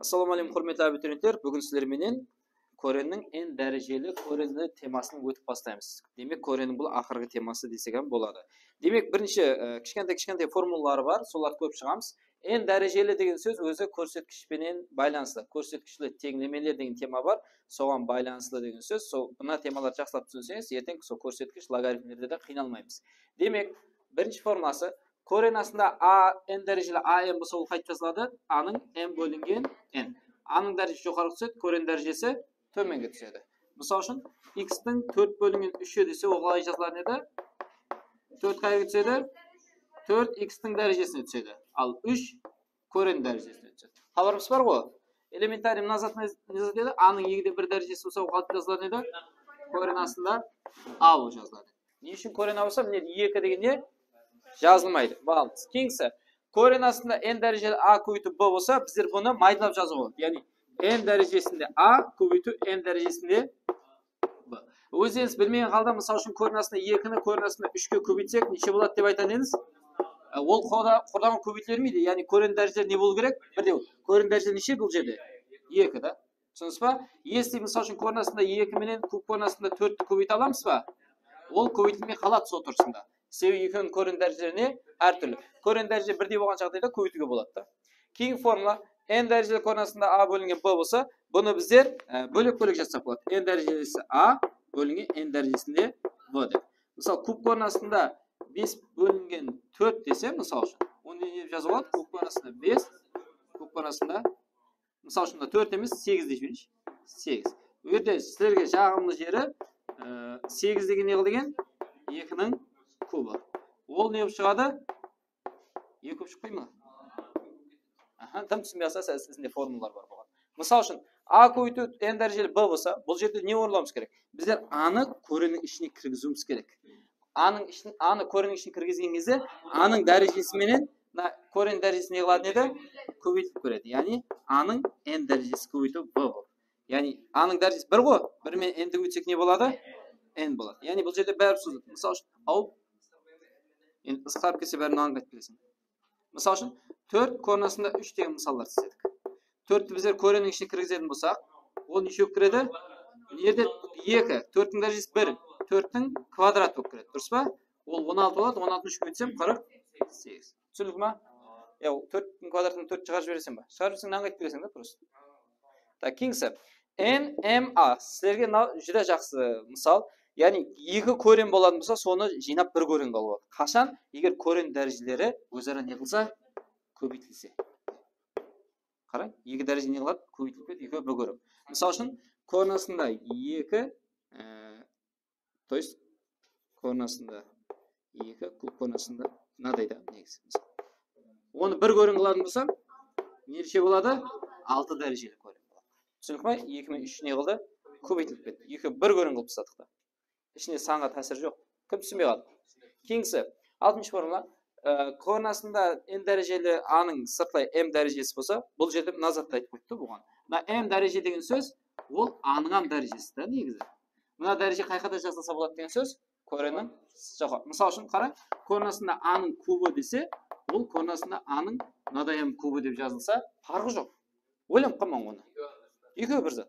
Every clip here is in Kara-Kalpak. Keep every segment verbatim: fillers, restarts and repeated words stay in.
Assalawma áleykum, húrmetli abiturientler. Búgin sizler menen korenniń n dárejeli korenli temasın ótip baslaymız. Demek, korenniń bul aqırǵı teması desek hám boladı. Demek, birinshi, e, kishkentay-kishkentay formulaları bar, solardı kórip shıǵamız. N dárejeli degen sóz ózi kórsetkish penen baylanıslı. Kórsetkishli teńlemeler degen tema bar, soǵan baylanıslı degen sóz. Sol, mına temalardı jaqsılap túsinseńiz, erteń sol kórsetkish logaritmlerde de qıynalmaymız. Demek, birinshi formulası, koren astında a, n dárejeli a m bolsa, ol qaytıp jazıladı? A nıń m bólingen n. A nıń dárejesi joqarıǵa túsedi, koren dárejesi tómenge túsedi. Mısal ushın, x tiń tórt bólingen úshi dese, ol qalay jazılar edi? Tórt qayerge túsedi? Tórt x tiń dárejesine túsedi. Al úsh koren dárejesine túsedi. Xabarımız bar ǵo. Elementarnıy mına zat ne, ne zat edi? A nıń ekide bir dárejesi bolsa, ol qalay jazılar edi? Koren astında a bolıp jazılar edi. Ne ushın koren a bolsa, mine, eki degen ne? Jazılmaydı. Balımız. Keyingisi, koren astında n dárejeli a kóbeytiw b bolsa, bizler bunı maydalap jazıwǵa boladı. Yaǵnıy, n dárejesinde a kóbeytiw n dárejesinde b. Ózlerińiz bilmegen halda, mısal ushın, koren astında ekini koren astında úshke kóbeytsek, neshe boladı dep aytqan edińiz? E, ol qurda-, qurdaǵan kóbeytile bermeydi. Yaǵnıy, koren dárejeleri ne bolıw kerek? Birdey. Koren dárejeleri neshe bul jerde? Eki da. Túsindińiz ba? Если, mısal ushın, koren astında eki menen kub koren astında tórtti kóbeyte alamız ba? Ol kóbeytilmey qaladı sol turısında. Sebebi ekewiniń koren dárejeleri ne? Hár túrli. Koren dáreje birdey bolǵan jaǵdayda kóbeytiwge boladı da. Keyingi formula, n dárejeli koren astında a bólingen b bolsa, bunı bizler, e, bólek-bólek jazsaq boladı. N dárejelisi a bólingen n dárejesinde b dep. Mısal, kub koren astında bes bólingen tórt dese, mısal ushın, onı ne dep jazıwǵa boladı? Kub koren astında bes, kub koren astında Mısal ushın, mına tórt emes, segiz dep jibereyinshi. Segiz. Bul jerde sizlerge jaǵımlı jeri, e, segiz degen ne qıl degen? Ekiniń kubı. Ol ne bolıp shıǵadı? Eki bolıp shıqpay ma? Aha, dım túsinbey atsa, siz, sizde formulalar bar buǵan. Mısal ushın, a kóbeytiw n dárejeli b bolsa, bul jerde ne orınlawımız kerek? Bizler a nı korenniń ishine kirgiziwimiz kerek. A nıń ishin, a nı korenniń ishine kirgizgen gezde a nıń dárejesi menen mına koren dárejesi ne qıladı edi? Kóbeytilip kiredi. Yaǵnıy a nıń n dárejesi kóbeytiw b bolıp. Yaǵnıy a nıń dárejesi bir ǵo, bir menen n di kóbeytsek ne boladı? N boladı. Yaǵnıy bul jerde bári sozıladı. Mısal ushın, aw, endi qısqarıp kelse bárin ańlayıp keleseń. Mısal ushın, tórt koren astında úsh degen mısallar islesek. Tórtti bizler korenniń ishine kirgizetin bolsaq, ol neshe bolıp kiredi? Mına jerde eki, tórttiń dárejesi bir, tórttiń kvadratı bolıp kiredi, durıs pa? Ol on altı boladı, on altını úshke kóbeytsem, qırq segiz. Túsindik ma? Ya, tórttiń kvadratın tórt shıǵarıp jibereseń ba? Shıǵarıp jiberseń, mınanı qaytıp bereseń da, prosto. Tak, keyingisi. N M A. Sizlerge mınaw júdá jaqsı mısal. Yaǵnıy, eki koren bolatuǵın bolsa, sonı jıynap bir korenge alıp boladı. Qashan? Eger koren dárejeleri óz-ara ne qılsa? Kóbeytilse. Qarań, eki dáreje ne qıladı? Kóbeytilip ketedi, ekewi bir koren. Mısal ushın, koren astında eki, e, то есть, koren astında eki, kub koren astında mınaday da, negizi. Onı bir koren qıladı bolsam, neshe boladı? Altı dárejeli koren boladı. Túsindik pa? Eki menen úsh ne qıldı? Kóbeytilip ketti. Ekewi bir koren qılıp tasladıq ta. Ishine sanǵa tásiri joq. Kim túsinbey qaldı? Keyingisi, altınshı formula. E, koren astında n dárejeli a nıń sırtlay m dárejesi bolsa, bul jerde mına zattı aytıp qoyıptı buǵan. Mına m dáreje degen sóz, ol a nıń hám dárejesi da negizi. Mına dáreje qay jaqta jazılsa boladı degen sóz? Korenniń joqarı. Mısal ushın, qarań, koren astında a nıń kubı dese, ol koren astında a nıń mınaday m kubı dep jazılsa, parqı joq. Oylanıp qalmań onı. Ekewi bir zat.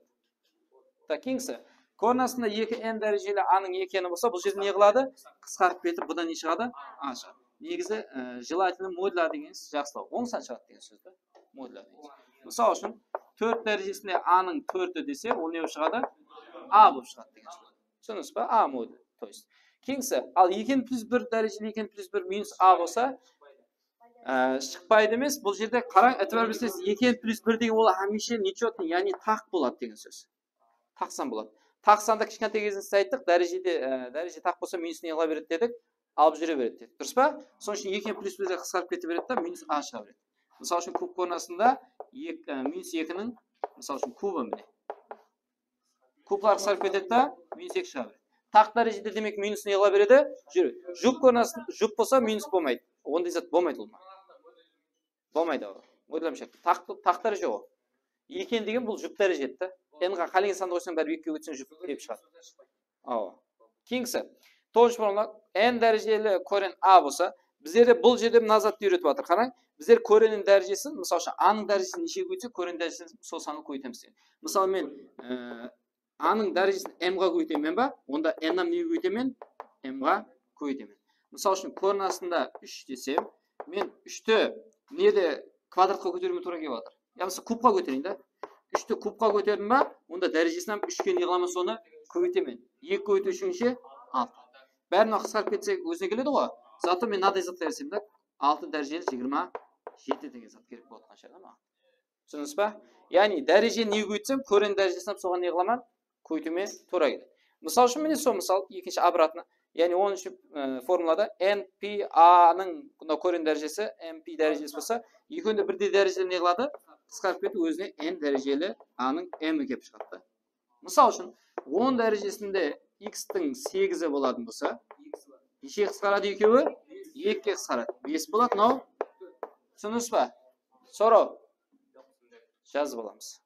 Tak, keyingisi. Koren astında eki n dárejeli a nıń ekeni bolsa, bul jerde ne qıladı? Qısqarıp ketip, bunnan ne shıǵadı? A shıǵadı. Negizi, e, желательно modula degen jaqsılaw. Oń san shıǵadı degen sóz da. Modula degen sóz. Mısal ushın, tórt dárejesinde a nıń tórti dese, ol ne bolıp shıǵadı? A bolıp shıǵadı degen sóz. Túsindińiz ba? A modul. То есть. Keyingisi, al eki n plyus bir dárejeli eki n plyus bir minus a bolsa, e, shıqpaydı emes. Bul jerde qarań, itibar berseńiz, eki n plyus bir degen ol hámiyshe nechotnıy, yaǵnıy taq boladı degen sóz. Taq san boladı. Taq sanda kishkentay gezinde siz ayttıq, dárejede, e, dáreje taq bolsa, minus ne qıla beredi dedik? Alıp júre beredi dedik. Durıs pa? Sonıń ushın eki n plyus bir qısqarıp kete beredi da, minus a shıǵa beredi. Mısal ushın, kub koren astında ek-, e, minus ekiniń, mısal ushın, kubı mine. Kublar qısqarıp ketedi da, minus eki shıǵa beredi. Taq dárejede, demek, minus ne qıla beredi? Júre. Jup koren astın-, jup bolsa, minus bolmaydı. Onday zat bolmaydı, ol ma? Bolmaydı, awa. Oylamsha. Taq, taq dáreje ǵo. Eki n degen bul jup dáreje edi da. N ǵa qálegen sandı qoysań, bári ekige ótseń, jup kelip shıǵadı. Awa. Keyingisi. Toǵızınshı formula. N dárejeli koren a bolsa, Bizlerde bul jerde mına zattı úyretip atır. Qarań, bizler korenin dárejesin, mısal ushın, A-nıń dárejesin neshege kóbeytsek, korenin dárejesin sol sanǵa kóbeytemiz degen. Mısalı, men, e, A-nıń dárejesin M-ǵa kóbeytemen ba, onda N-nam nege kóbeytemen? M-ǵa kóbeytemen. Mısal ushın, koren astında úsh desem, men úshti nede kvadratqa kóteriwime tuwra kelip atır. Yamasa kubqa kótereyin da. Úshti kubqa kóterdim ba, onda dárejesin hám úshke ne qılaman, sonı kóbeytemen. Eki kóbeytiw úsh neshe? Altı. Bárin qısqarıp ketsek, ózine keledi ǵoy. Zato men mınaday zat bersem da, altı dárejeli jigirma jeti degen zat kerek bolatqan shıǵar maǵan. Túsindińiz ba? Yaǵnıy, dárejeni ne kóbeytsem, koren dárejesin hám soǵan ne qılaman? Kóbeytiwime tuwra keledi. Mısal ushın, mine, sol mısal, ekinshi obratno. Yaǵnıy, onınshı, e, formulada N P A-nıń mına koren dárejesi, M P dárejesi bolsa, ekewinde birdey dárejede ne qıladı? Qısqarıp ketip, ózine N dárejeli A-nıń M-i kelip shıǵadı da. Mısal ushın, on dárejesinde x-tiń segizi bolatuǵın bolsa, neshege qısqaradı ekewi? Ekige qısqaradı. Bes boladı, mınaw. Túsindińiz ba? Soraw. Jazıp alamız.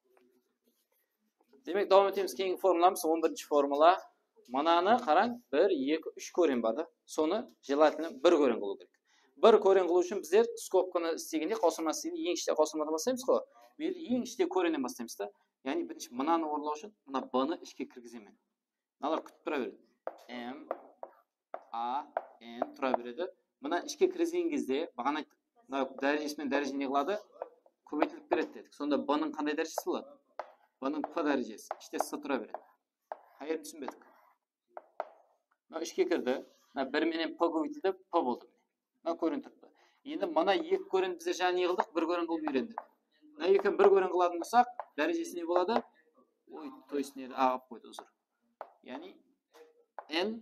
Demek, dawam etemiz. Keyingi formulamız on birinshi formula. Mınanı qarań, bir, eki, úsh koren bar da. Sonı желательно bir koren qılıw kerek. Bir koren qılıw ushın bizler skobkanı islegende, qawsırmanı islegende, eń ishte qawsırmadan baslaymız ǵoy. Bul jerde eń ishte korennen baslaymız da. Yaǵnıy, birinshi mınanı orınlaw ushın mına B-nı ishke kirgizemen. Mınalar kútip tura beredi. M, A, N tura beredi. Mına ishke kirgizgen gezde, baǵana ayttıq, mına dárejesi menen dáreje ne qıladı? Kóbeytilip beredi dedik. Sonda B-nıń qanday dárejesi boladı? B-nıń P dárejesi. Ishte S tura beredi. Qay jerin túsinbedik? Mına ishke kirdi. Mına bir menen P kóbeytildi, P boldı. Mına koren turıptı. Endi mına eki koren bizler jańa ne qıldıq? Bir koren qılıp úyrendik. Mına ekewin bir koren qılatuǵın bolsaq, dárejesi ne boladı? Oy, то есть, ne, aǵıp qoydı, uzr. Yaǵnıy, N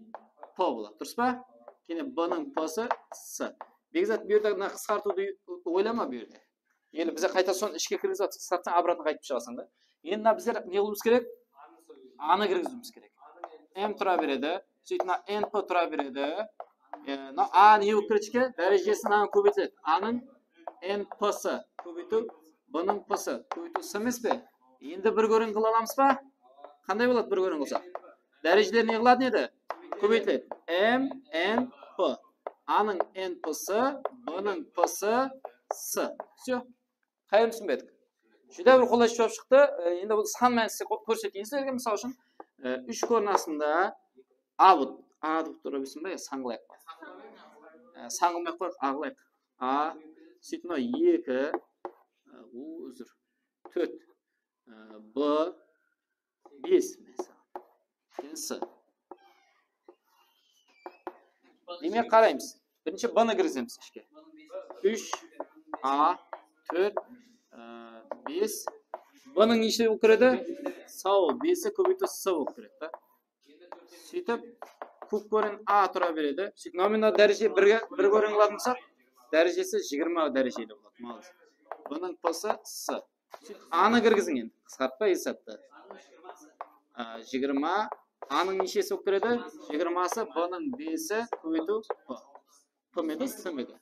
P boladı, durıs pa? Kene B-nıń P-sı S. Bekzat, bu jerde mına qısqartıwdı oylama bu jerde. Endi bize qayta sonı ishke kirgizip atırıq, qısqartsań, обратно qaytıp shıǵasań da. Endi mına bizler ne qılıwımız kerek? A-nı kirgiziwimiz kerek. M tura beredi. Sóytip mına N P tura beredi. E, mına A ne bolıp kiredi ishke? Dárejesi mınaǵan kóbeytiledi. A-nıń N P-sı kóbeytiw, B-nıń P-sı kóbeytiw S emes pe? Endi bir koren qıla alamız ba? Qanday boladı bir koren qılsaq? Dárejeler ne qıladı edi? Kóbeytiledi. M N P. A-nıń N P-sı, B-nıń P-sı S. Всё. Qay jerin túsinbedik? Júdá bir qolaysız juwap shıqtı. E, endi bul san mánisti ko-, kórseteyin sizlerge, mısal ushın, e, úsh koren astında A bul, A dep tura bersin be, san qılayıq. E, san qılmay-aq qoyayıq, A qılayıq. A, sóytip mına eki, e, uzr, tórt, e, B, bes, máselen. Keyin S. Demek, qaraymız. Birinshi B-nı kirgizemiz ishke. Úsh, A, tórt, e, bes. B-nıń neshe bolıp kiredi? S bolıp, besi kóbeytiw S bolıp kiredi da. Sóytip, kub koren A tura beredi. Sóytip, nominal dáreje birge, bir koren qılatuǵın bolsaq, dárejesi jigirma dárejeli boladı. Maǵan. B-nıń P-sı S. A-nı kirgiziń endi, qısqartpa esaptı. A, jigirma, A-nıń neshesi bolıp kiredi? Jigirması, B-nıń besi kóbeytiw P. P medi, S medi?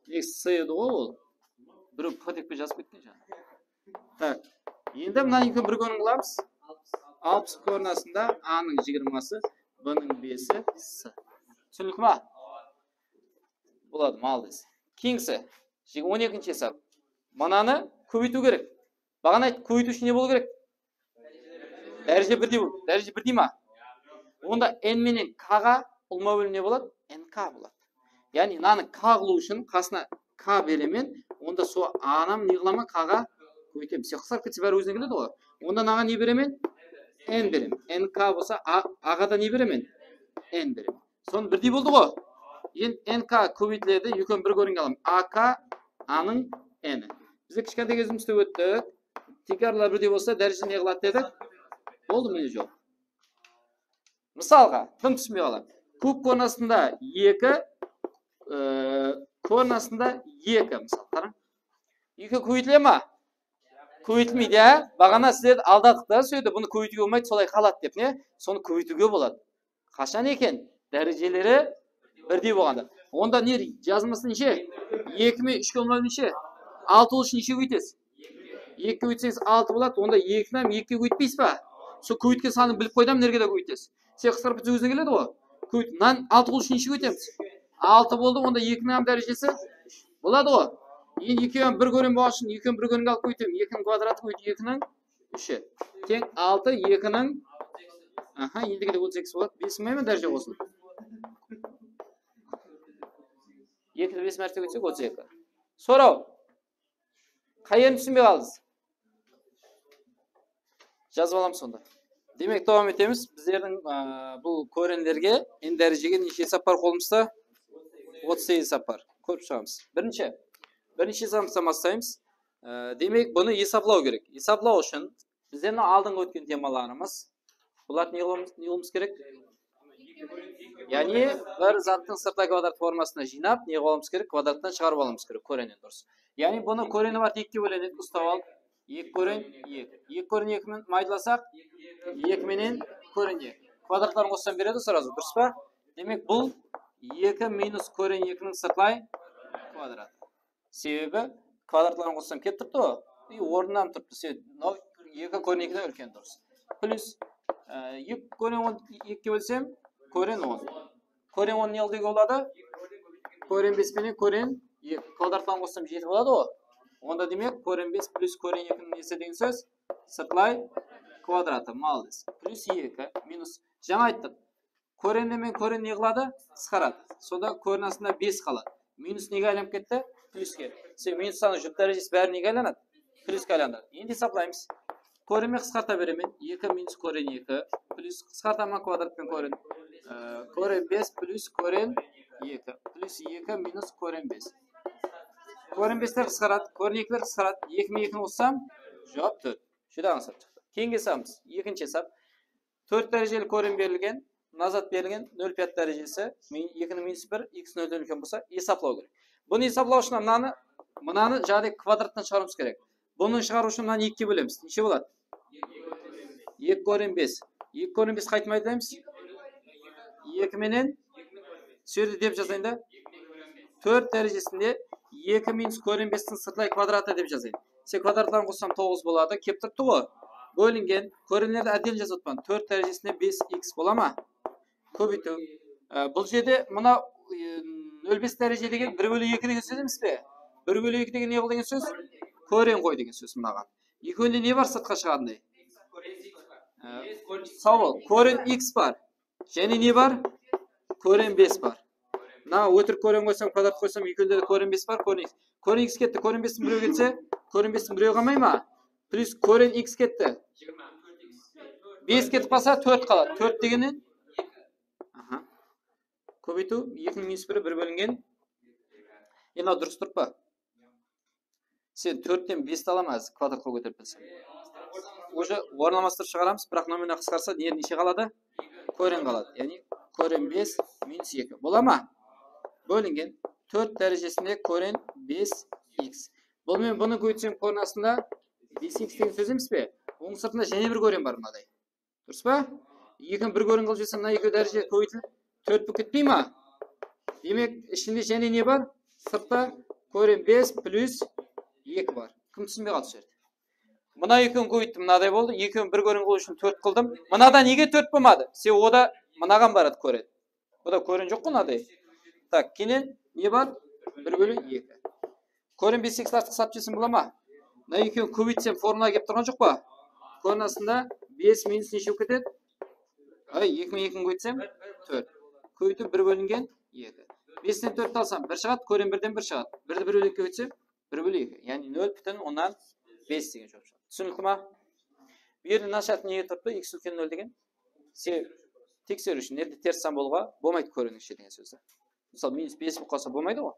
Negi S edi ǵoy ol. Birew P dep jazıp ketken jańa. Tak. Endi mına ekewin bir koren qılamız. Alpıs koren astında A-nıń jigirması, B-nıń besi, S. Túsinikli ma? Boladı, молодец. Keyingisi, on ekinshi esap. Mınanı kóbeytiw kerek. Baǵana ayttıq, kóbeytiw ushın ne bolıw kerek? Dáreje birdey bol-, dáreje birdey ma? Onda N menen K-ǵa ulıwma bólim ne boladı? N K boladı. Yaǵnıy, mınanı K qılıw ushın qasına K beremen, onda sol A-nı ne qılaman? K-ǵa kóbeytemen. Sen qısqarıp ketse, bári ózine keledi ǵoy. Onda mınaǵan ne beremen? N beremen. N K bolsa, A, A-ǵa da ne beremen? N beremen. Sonı birdey boldı ǵoy. Endi N K kóbeytiledi, ekewin bir korenge alamız. A K, A-nıń N-i. Bizde kishkentay gezimizde óttik. Tiykarlar birdey bolsa, dáreje ne qıladı dedik? Boldı, mine joq. Mısalǵa, dım túsinbey qaladı. Kub koren astında eki, e, koren astında eki, mısal, qarań. Eki kóbeytile ma? Kóbeytilmeydi, ya. Baǵana sizlerdi aldadıq ta, sóydi, bunı kóbeytiwge bolmaydı, solay qaladı dep, ne? Sonı kóbeytiwge boladı. Qashan eken? Dárejeleri birdey bolǵanda. Onda ne jazılmasın neshe? Eki me úshke ulıwma neshe? Altı ushın neshe kóbeytesiz? Ekige kóbeytseńiz altı boladı, onda ekini hám ekige kóbeytpeysiz ba? Sol kóbeytken sanın bilip qoydı, nerge de kóbeytesiz. Sen qısqarıp ketse ózine keledi ǵoy. Kóbeyt-, mınan altı ushın neshe kóbeytemiz? Altı boldı, onda ekiniń hám dárejesi boladı ǵoy. Endi ekewin bir koren bolǵan ushın ekewin bir korenge alıp kóbeytemen. Ekiniń kvadratı kóbeydi ekiniń úshi. Teń altı, ekiniń, aha, endigi de otız eki boladı. Bes mıń dáreje qosıldı. Ekini bes márte kóbeytsek, otız eki. Soraw. Qay jerin túsinbey qaldıńız? Jazıp alamız sonda. Demek, dawam etemiz. Bizlerdiń, a, bul korenlerge, n dárejege neshe esap bar qolımızda? Otız segiz esap bar. Kórip shıǵamız. Birinshi. Birinshi esabımızdan baslaymız. A, demek, bunı esaplaw kerek. Esaplaw ushın bizlerdiń aldınǵı ótken temalarımız. Bulardı ne qılıwımız, ne qılıwımız kerek? Yaǵnıy, bir zattıń sırtlay kvadrat formasına jıynap, ne qılıwımız kerek? Kvadrattan shıǵarıp alıwımız kerek, korenin, durıs. Yaǵnıy, bunı koreni bar, ekige bólenedi, ustap al. Eki koren eki. Eki koren eki menen maydalasaq, eki menen koren eki. Kvadratların qossam beredi srazu, durıs pa? Demek, bul eki minus koren ekiniń sırtlay kvadratı. Sebebi kvadratların qossam kelip turıptı ǵoy. I, ornınan turıptı. Sebebi mınaw eki koren ekiden úlken, durıs. Plyus, e, eki koren on ekige bólsem, koren on. Koren on ne qıldegi boladı? Koren bes penen koren eki. Kvadratların qossam jeti boladı ǵoy. Onda demek, koren bes plyus koren ekiniń nesi degen sóz? Sırtlay kvadratı, maldes. Plyus eki minus, jańa ayttıq. Korenler menen koren ne qıladı? Qısqaradı. Sonda koren astında bes qaladı. Minus nege aylanıp ketti? Plyuske. Sen minus sanı jup dárejesi bári nege aylanadı? Plyuske aylanadı. Endi esaplaymız. Korenmen qısqarta beremen. Eki minus koren eki plyus qısqartaman kvadrat penen koren. Ee, koren bes plyus koren eki plyus eki minus koren bes. Koren besler qısqaradı, koren ekiler qısqaradı. Eki menen ekini qossam, juwap tórt. Júdá ańsat shıqtı. Keyingi esabımız, ekinshi esap. Tórt dárejeli koren berilgen, mına zat berilgen, nol pyat dárejesi, min-, ekiniń minus bir, x nolden úlken bolsa, esaplaw kerek. Bunı esaplaw ushın mınanı, mınanı jaǵday kvadrattan shıǵarıwımız kerek. Bunı shıǵarıw ushın mınanı ekige bólemiz. Neshe boladı? Eki koren bes. Eki koren bes qaytıp aytaymız? Eki menen, sol jerde dep jazayın da. Tórt dárejesinde eki minus koren bestiń sırtlay kvadratı dep jazayın. Sen kvadratların qossam toǵız boladı. Kep turıptı ǵoy. Bólingen. Korenlerdi отдельно jazıp atpan. Tórt dárejesinde bes x bola ma? Kóbeytiw. Á, bul jerde mına, e, nol bes dáreje degen bir bóli eki degen sóz emes pe? Bir bóli eki degen ne qıl degen sóz? Koren qoy degen sóz mınaǵan. Ekewinde ne bar sırtqa shıǵarınday? Á, saw bol. Koren x bar. Jáne ne bar? Koren bes bar. Mına ótirik koren qoysam, kvadrat qoysam, ekewinde de koren bes bar, koren x. Koren x ketti, koren bestiń birewi ketse, koren bestiń birewi qalmay ma? Plyus koren x ketti. Bes ketip qalsa, tórt qaladı. Tórt degen ne? Aha. Kóbeytiw, ekiniń minus biri bir bólingen. E, mınaw durıs turıp pa? Sen tórtten besti alaman házir, kvadratqa kóterip bilsem. Уже orın almastırıp shıǵaramız, biraq nomerler qısqarsa, ne, neshe qaladı? Koren qaladı. Yaǵnıy koren bes minus eki. Bola ma? Bólingen tórt dárejesinde koren bes x. Bul men bunı kóbeytsem, koren astında bes x degen sóz emes pe? Onıń sırtında jáne bir koren bar mınaday. Durıs pa? Ekini bir koren qılıp jibersem, mına ekew dáreje kóbeytilip, tórt bolıp ketpey ma? Demek, ishinde jáne ne bar? Sırtta koren bes plyus eki bar. Kim túsinbey qaldı usı jerde? Mına ekewin kóbeyttim, mınaday boldı. Ekewin bir koren qılıw ushın tórt qıldım. Mınada nege tórt bolmadı? Sebebi o da mınaǵan baradı koren. Bu da koren joq ǵoy mınaday. Tak, keyin ne bar? Bir bóli eki. Koren bes x artıq esap jesem bola ma? Mına ekewin kóbeytsem, formula kelip turǵan joq pa? Koren astında bes minus neshe bolıp ketedi? Ay, eki menen ekini kóbeytsem, tórt. Kóbeytiw bir bólingen eki. Besten tórtti alsam, bir shıǵadı, koren birden bir shıǵadı. Birdi bir bóli ekige kóbeytsem, bir bóli eki. Yaǵnıy nol pútin onnan bes degen juwap shıǵadı. Túsinikli ma? Bu jerde mına shárt nege turıptı? X úlken nol degen. Sebebi tekseriw ushın, mına jerde teris san bolıwǵa bolmaydı korenniń ishinde degen sóz. Mısalı, minus bes bolıp qalsa bolmaydı ǵoy.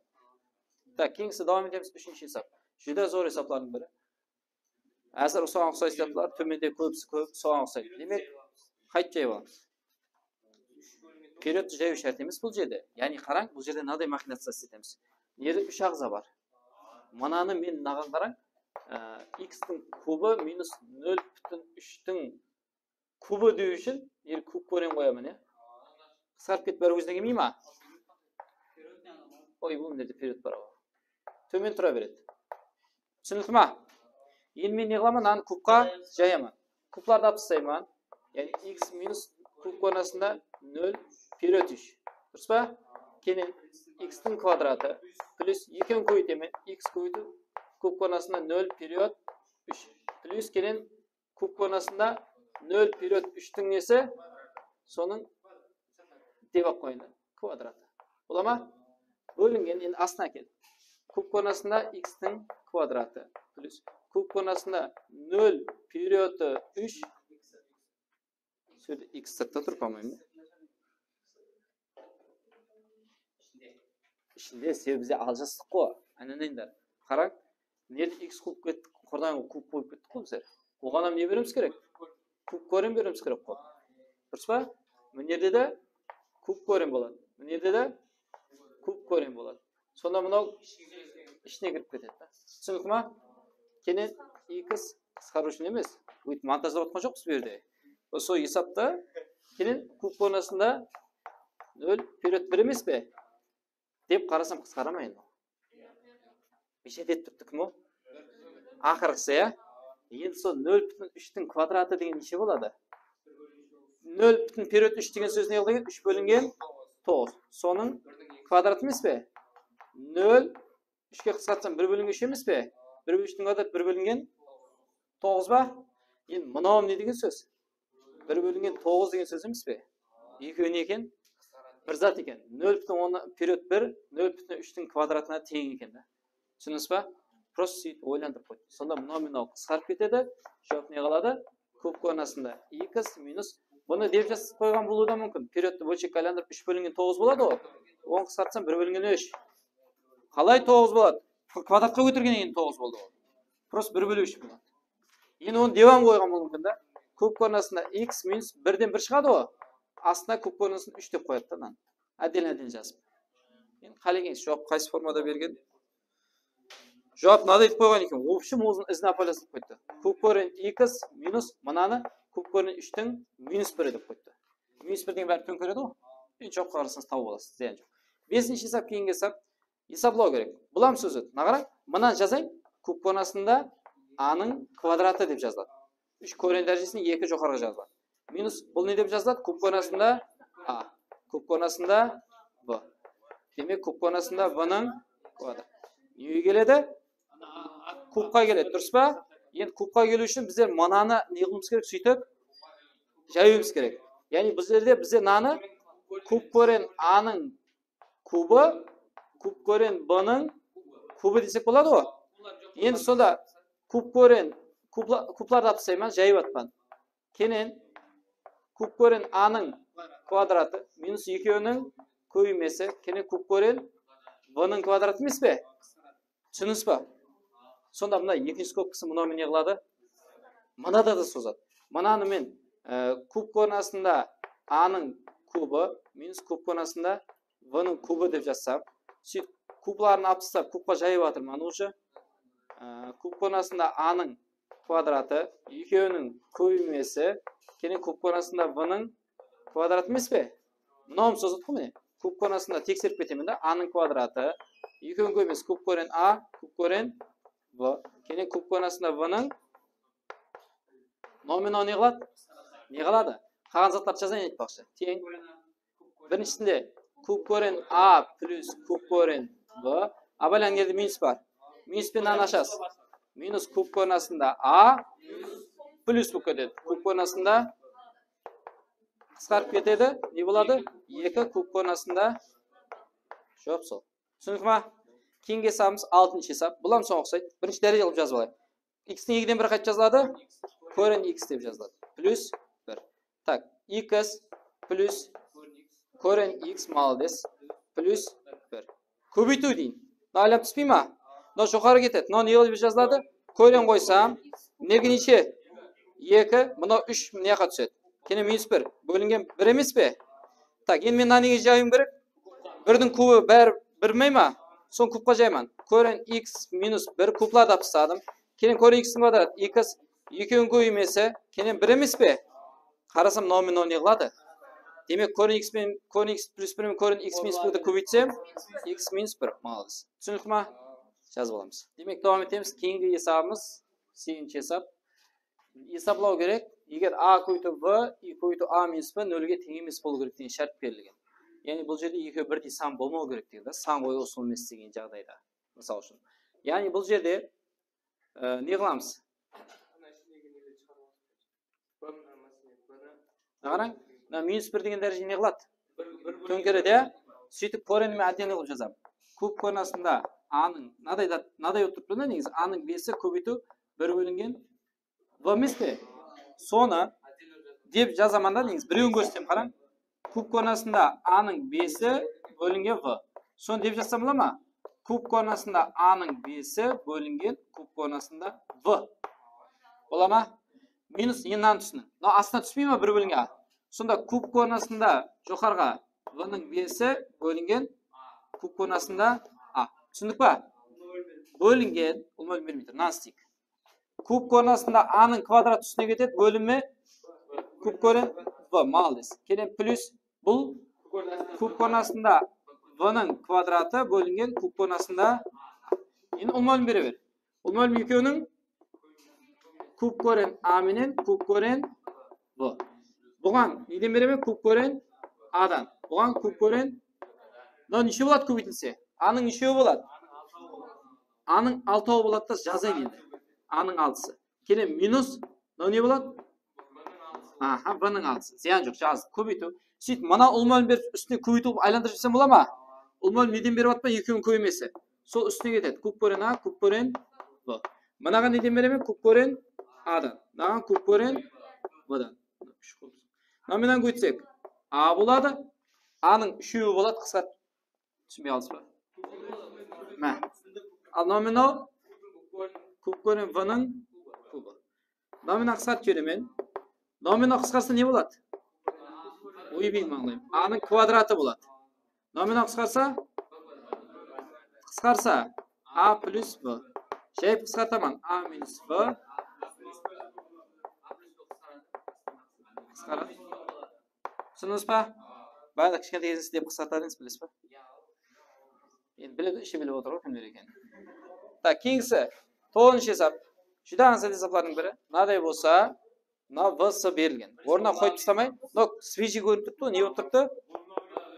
Tak, keyingisi dawam etemiz, úshinshi esap. Júdá zor esaplardıń biri. Házir soǵan uqsaydı esaplar, tómende kóbisi kóp soǵan uqsaydı. Demek, qaytıp jayıp alamız. Periodtı jayıw shárt emes bul jerde. Yaǵnıy, qarań, bul jerde mınaday maxinaciya isletemiz. Mına jerde úsh aǵza bar. Mınanı men mınaǵan qarań, á, x tiń kubı minus nol pútin úshtiń kubı dew ushın, er kub koren qoyaman, ya. Qısqarıp ketip bári ózine kelmey ma? Oy, bul mına jerde period bar, awa. Tómen tura beredi. Túsinikli ma? Endi men ne qılaman? Mınanı kubqa jayaman. Kublardı alıp taslayman. Yaǵnıy x minus kub koren astında nol period úsh. Durıs pa? Keyin x-tiń kvadratı plyus ekini kóbeytemen, x kóbeytiw kub korenasında nol period úsh. Plyus keyin kub korenasında nol period úshtiń nesi? Sonıń dep aq qoyıńlar. Kvadratı. Bola ma? Bólingen, endi astına kel. Kub korenasında x-tiń kvadratı plyus kub korenasında nol period úsh. Sol jerde x sırtta tur, по-моему. Ishinde, sebebi bizler aljastıq ǵo. Áne, áne, endi qarań. Mına jerde x kub kettik, qurdan kub qoyıp kettik ǵo bizler. Oǵan hám ne beriwimiz kerek? Kub koren beriwimiz kerek ǵo. Durıs pa? Mına jerde de kub koren boladı. Mına jerde de kub koren boladı. Sonda mınaw ishine kirip ketedi da. Túsinikli ma? Keyin x qısqarıw ushın emes. Óytip montajlap atqan joqpız bu jerde. Sol esapta keyin kub korenasında nol period bir emes pe? Dep qarasam qısqara ma endi? Neshe dep turıptı, kim o? Aqırǵısı, ya? Endi sol nol pútin úshtiń kvadratı degen neshe boladı? Nol pútin period úsh degen sóz ne qıldı eken? Úsh bólingen toǵız. Sonıń kvadratı emes pe? Nol úshke qısqartsam bir bólingen úsh emes pe? Bir bólingen úshtiń kvadratı bir bólingen toǵız ba? Endi mınawım ne degen sóz? Bir bólingen toǵız degen sóz emes pe? Ekewi ne eken? Bir zat eken. Nol pútin onnan period bir, nol pútin úshtiń kvadratına teń eken da. Túsindińiz ba? Просто sóytip oylandırıp qoydım. Sonda mınaw menen mınaw qısqarıp ketedi. Juwap ne qaladı? Kub korenasında x minus. Bunı dep jazıp qoyǵan bolıwı da múmkin. Periodtı bólshekke aylandırıp úsh bólingen toǵız boladı ǵo. Onı qısqartsam bir bólingen úsh. Qalay toǵız boladı? Kvadratqa kótergennen keyin toǵız boldı ǵo. Просто bir bóliw úsh boladı. Endi onı dep hám qoyǵan bolıwı múmkin da. Kub korenasında x minus birden bir shıǵadı ǵo. Astına kub korenasında úsh dep qoyadı da mınanı. Отдельно, отдельно jazıp. Endi qálegen juwap qaysı formada bergen? Juwap mınaday etip qoyǵan eken. В общем, ózin izine polyazıp qoydı. Kub koren x minus mınanı kub koren úshtiń minus biri dep qoydı. Minus bir degen bári tóńkeredi ǵo. Endi joqqa qarasańız tawıp alasız, zıyan joq. Besinshi esap, keyingi esap. Esaplaw kerek. Bul hám sóz edi. Mına qara, mınanı jazayın. Kub korenasında a-nıń kvadratı dep jazıladı. Úsh koren dárejesinde eki joqarıǵa jazıladı. Minus, bul ne dep jazıladı? Kub korenasında a. Kub korenasında b. Demek, kub korenasında b-nıń kvadratı. Nege keledi? Kubqa keledi, durıs pa? Endi kubqa keliw ushın bizler mınanı ne qılıwımız kerek? Sóytip jayıwımız kerek. Yaǵnıy bizlerde, bizler mınanı kub koren a-nıń kubı, kub koren b-nıń kubı desek boladı ǵo. Endi sonda kub koren, kubla-, kublardı alıp taslayman, jayıp atpan. Keyin kub koren a-nıń kvadratı minus ekewiniń kóbeymesi, keyin kub koren b-nıń kvadratı emes pe? Túsindińiz ba? Sonda mına ekinshi skobkası mınaw menen ne qıladı? Mınada da sozadı. Mınanı men, e, kub korenasında a-nıń kubı minus kub korenasında b-nıń kubı dep jazsam, sóytip kubların alıp taslap, kubqa jayıp atırman уже. E, kub korenasında a-nıń kvadratı, ekewiniń kóbeymesi, keyin kub korenasında b-nıń kvadratı emes pe? Mınawın sozıp atqan mine. Kub korenasında tekserip ketemen da, a-nıń kvadratı, ekewiniń kóbeymesi kub koren a, kub koren b. Keyin kub korenasında b-nıń nominal ne qıladı? Ne qaladı? Qalǵan zatlardı jazayın aytpaqshı. Teń. Birinshisinde kub koren a plyus kub koren b. A baylanıń jerde minus bar. Minus penen ashasız. Minus kub korenasında a plyus bolıp ketedi. Kub korenasında qısqarıp ketedi. Ne boladı? Eki kub korenasında. Juwap sol. Túsinikli ma? Keyingi esabımız altınshı esap. Bul hám soǵan uqsaydı. Birinshi dáreje qılıp jazıp alayıq. X-tiń ekiden biri qaytıp jazıladı? Koren x dep jazıladı. Plyus bir. Tak, x plyus koren x, молодец, plyus bir. Kóbeytiw deyin. Mına aylanıp túspey ma? Mına joqarı ketedi. Mına ne qılıp jazıladı? Koren qoysam, mına jerge neshe? Eki, mına úsh mına jaqqa túsedi. Keyin minus bir. Bólingen bir emes pe? Tak, endi men mına nege jayıwım kerek? Birdiń kubı bári bir me ma? Sonı kubqa jayman. Koren x minus bir kublardı alıp tasladım. Keyin koren x-tiń kvadratı x, ekewiniń kóbeymesi, keyin bir emes pe? Qarasam, mınaw menen mınaw ne qıladı? Demek, koren x penen, koren x plyus bir menen koren x minus birdi kóbeytsem, x minus bir. Молодец. Túsinikli ma? Jazıp alamız. Demek, dawam etemiz. Keyingi esabımız, segizinshi esap. Esaplaw kerek. Eger a kóbeytiw b, i kóbeytiw a minus b nolge teń emes bolıw kerek degen shárt berilgen. Yaǵnıy bul jerde ekewi birdey san bolmawı kerek degen da, san qoyıw usılı emes degen jaǵdayda. Mısal ushın. Yaǵnıy bul jerde, e, ne qılamız? Qarań, mına minus bir degen dáreje ne qıladı? Tóńkeredi, ya? Sóytip korenime отдельный qılıp jazaman. Kub koren astında a nıń, mınaday da, mınaday bolıp turıptı da, negizi a nıń besi kóbeytiw bir bólingen v emes pe? Sonı dep jazaman da, negizi birewin kórsetem, qarań. Kub koren astında a nıń besi bólingen v. Sonı dep jazsam bola ma? Kub koren astında a nıń besi bólingen kub koren astında v. Bola ma? Minus, endi mınanı túsiniń. Mına astına túspey ma, bir bólingen a? Sonda kub koren astında joqarıǵa v nıń besi bólingen kub koren astında a. Túsindik pa? Bólingen, ulıwma bólim bermey tur, mınanı isteyik. Kub koren astında a nıń kvadratı ústine ketedi, bólimi kub koren v, молодец. Keyin plyus bul kub koren astında v nıń kvadratı bólingen kub koren astında a. Endi ulıwma bólim bere ber. Ulıwma bólim ekewiniń kub koren a menen kub koren v. Buǵan neden beremen? Kub koren a dan. Buǵan kub koren, mına neshe boladı kóbeytilse? A nıń neshewi boladı? A nıń altawı boladı da, jazayın endi. A nıń altısı. Keyin minus, mınaw ne boladı? Aha, v nıń altısı. Zıyan joq, jaz, kóbeytiw. Sóytip, mına ulıwma bólim berip, ústine kóbeytiw qılıp aylandırıp jibersem bola ma? Ulıwma bólim neden berip atpan? Ekewin kóbeymesi. Sol ústine ketedi. Kub koren a, kub koren v. Mınaǵan neden beremen? Kub koren a dan. Mınaǵan kub koren v dan. Mına menen ótsek, a boladı. A nıń úshewi boladı, qısqart. Túsinbey qaldıńız ba? Má. Al, nominal kub koren v nıń kubı. Nominal qısqartıp jiberemen. Nominal qısqarsa ne boladı? Oybay mańlayım. A nıń kvadratı boladı. Nominal qısqarsa? Qısqarsa a plyus v. Jayıp qısqartaman. A minus v. Qısqaradı. Túsindińiz ba? Bayaq kishkentay gezinde dep qısqartar edińiz, bilesiz ba? Endi biledi, ishi bilip otır ǵoy kimler ekenin. Tak, keyingisi, toǵızınshı esap. Júdá ańsat esaplardıń biri. Mınaday bolsa, mına v s berilgen. Ornına qoyıp taslamay, mınaw свежий kórinip turıptı ǵoy, ne bolıp turıptı?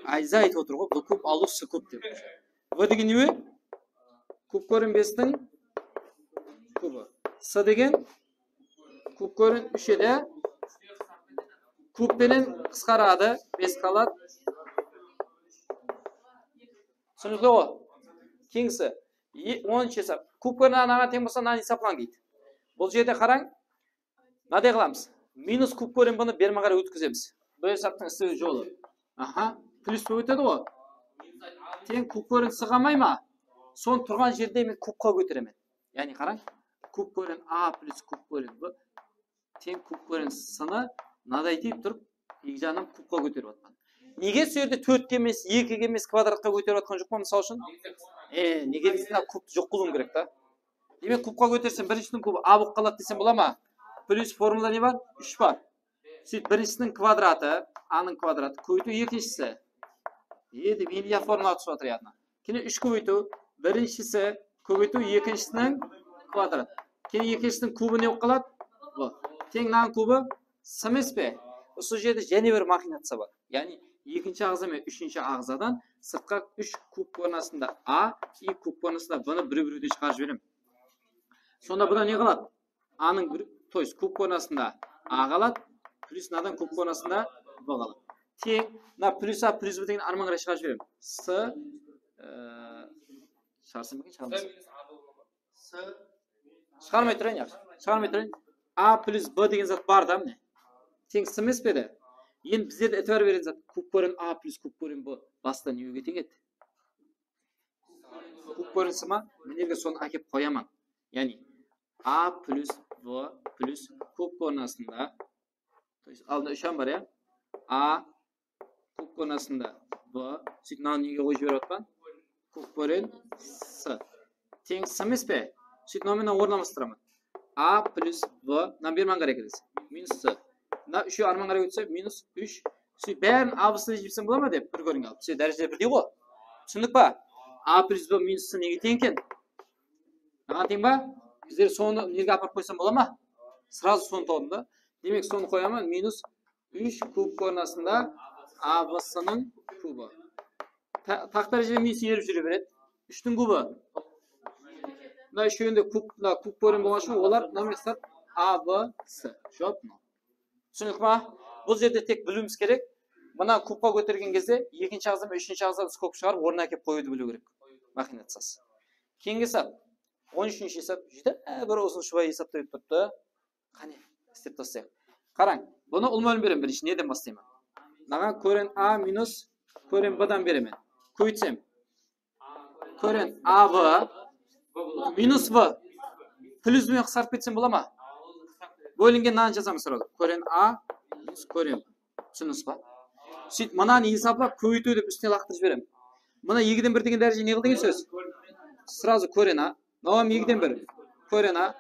Ayza aytıp otır ǵoy, v kub alıw s kub dep. V degen ne? Kub koren bestiń kubı. S degen kub koren úsh edi. Kub penen qısqaradı, bes qaladı. Túsinikli ǵoy. Keyingisi, e, onınshı esap. Kub koren a naǵan teń bolsa, mınanı esaplań deydi. Bul jerde qarań. Mınaday qılamız. Minus kub koren b nı bermen qaray ótkizemiz. Bul esaptıń islew jolı. Aha, plyus bolıp ótedi ǵoy. Teń kub koren s qalmay ma? Sonı turǵan jerde men kubqa kóteremen. Yaǵnıy qarań, kub koren a plyus kub koren b teń kub koren s nı mınaday deyip turıp, eki jaǵınan kubqa kóterip atqan. Nege sol jerde tórtke emes, ekige emes, kvadratqa kóterip atqan joq pa, mısal ushın? E, nege deseń, mına kubtı joq qılıwım kerek ta. Demek, kubqa kótersem, birinshisiniń kubı a bolıp qaladı desem bola ma? Plyus formulada ne bar? Úsh bar. Sóytip, birinshisiniń kvadratı, a nıń kvadratı, kóbeytiw ekinshisi. E, dep, endi ya formula túsip atır yadına. Keyin úsh kóbeytiw, birinshisi kóbeytiw ekinshisiniń kvadratı. Keyin ekinshisiniń kubı ne bolıp qaladı? V. Teń mınanıń kubı s emes pe? Usı jerde jáne bir maxinaciya bar. Yaǵnıy ekinshi aǵza menen úshinshi aǵzadan sırtqa úsh kub koren astında a, i kub koren astında v nı birew-birewden shıǵarıp jiberemen. Sonda bunda ne qaladı? A nıń bir, то есть kub koren astında a qaladı, plyus mınadan kub koren astında v qaladı. Teń, mına plyus a plyus b degen arman qaray shıǵarıp jiberemen. S, e, shıǵarsam eken, shıǵarmasam. Shıǵarmay turayın, yaqshı. Shıǵarmay turayın. A plyus b degen zat bar da, mine. Teń s emes pe edi? Endi bizlerde itibar bergen zat, kub koren a plyus kub koren b basta nege teń edi? Kub koren s ma? Mine, jerge sonı ákep qoyaman. Yaǵnıy, a plyus v plyus kub koren astında, то есть, aldında úsh a bar, ya? A kub koren astında v, sóytip, mınanı nege qoyıp jiberip atpan? Kub koren s. Teń s emes pe? Sóytip, mına menen orın almastıraman. A plyus v, mınanı bermen qaray kelesiz. Minus s. Mına úshewi arman qaray ótse, minus úsh. Sóytip, bárin a b s dep jibersem bola ma dep, bir kóriń alıp. Sóytip, dárejeler birdey ǵoy. Túsindik pa? A plyus v minus s nege teń eken? Naǵan teń ba? Bizler sonı nerge aparıp qoysam bola ma? Сразу sonı tawdım da. Demek, sonı qoyaman, minus úsh kub koren astında a b s nıń kubı. Ta-, taq dárejede minus erip júre beredi. Úshtiń kubı. Mına úshewinde kub, mına kub koren bolǵan ushın olar mına mıqsat A, B, C. Juwap mınaw. Túsinikli ma? Bul jerde tek biliwimiz kerek. Mına kubqa kótergen gezde ekinshi aǵza menen úshinshi aǵza skobka shıǵarıp, ornına ákep qoyıwdı biliw kerek. Maxinaciyası. Keyingi esap. On úshinshi esap. Júdá bir uzın shubay esap berip turıptı. Qáne, islep taslayıq. Qarań, bunı ulıwma bólim beremen birinshi. Neden baslayman? Mınaǵan koren A minus koren B dan beremen. Kóbeytsem. Koren A B minus B. Plyus benen qısqartıp ketsem bola ma? Bólingen mınanı jazamız srazı. Koren A minus koren B. Túsindińiz ba? Sóytip, mınanı esaplap, kóbeytiw dep ústine laqtırıp jiberem. Mına ekiden bir degen dáreje ne qıl degen sóz? Srazı koren A. Mınaw hám ekiden bir. Koren A.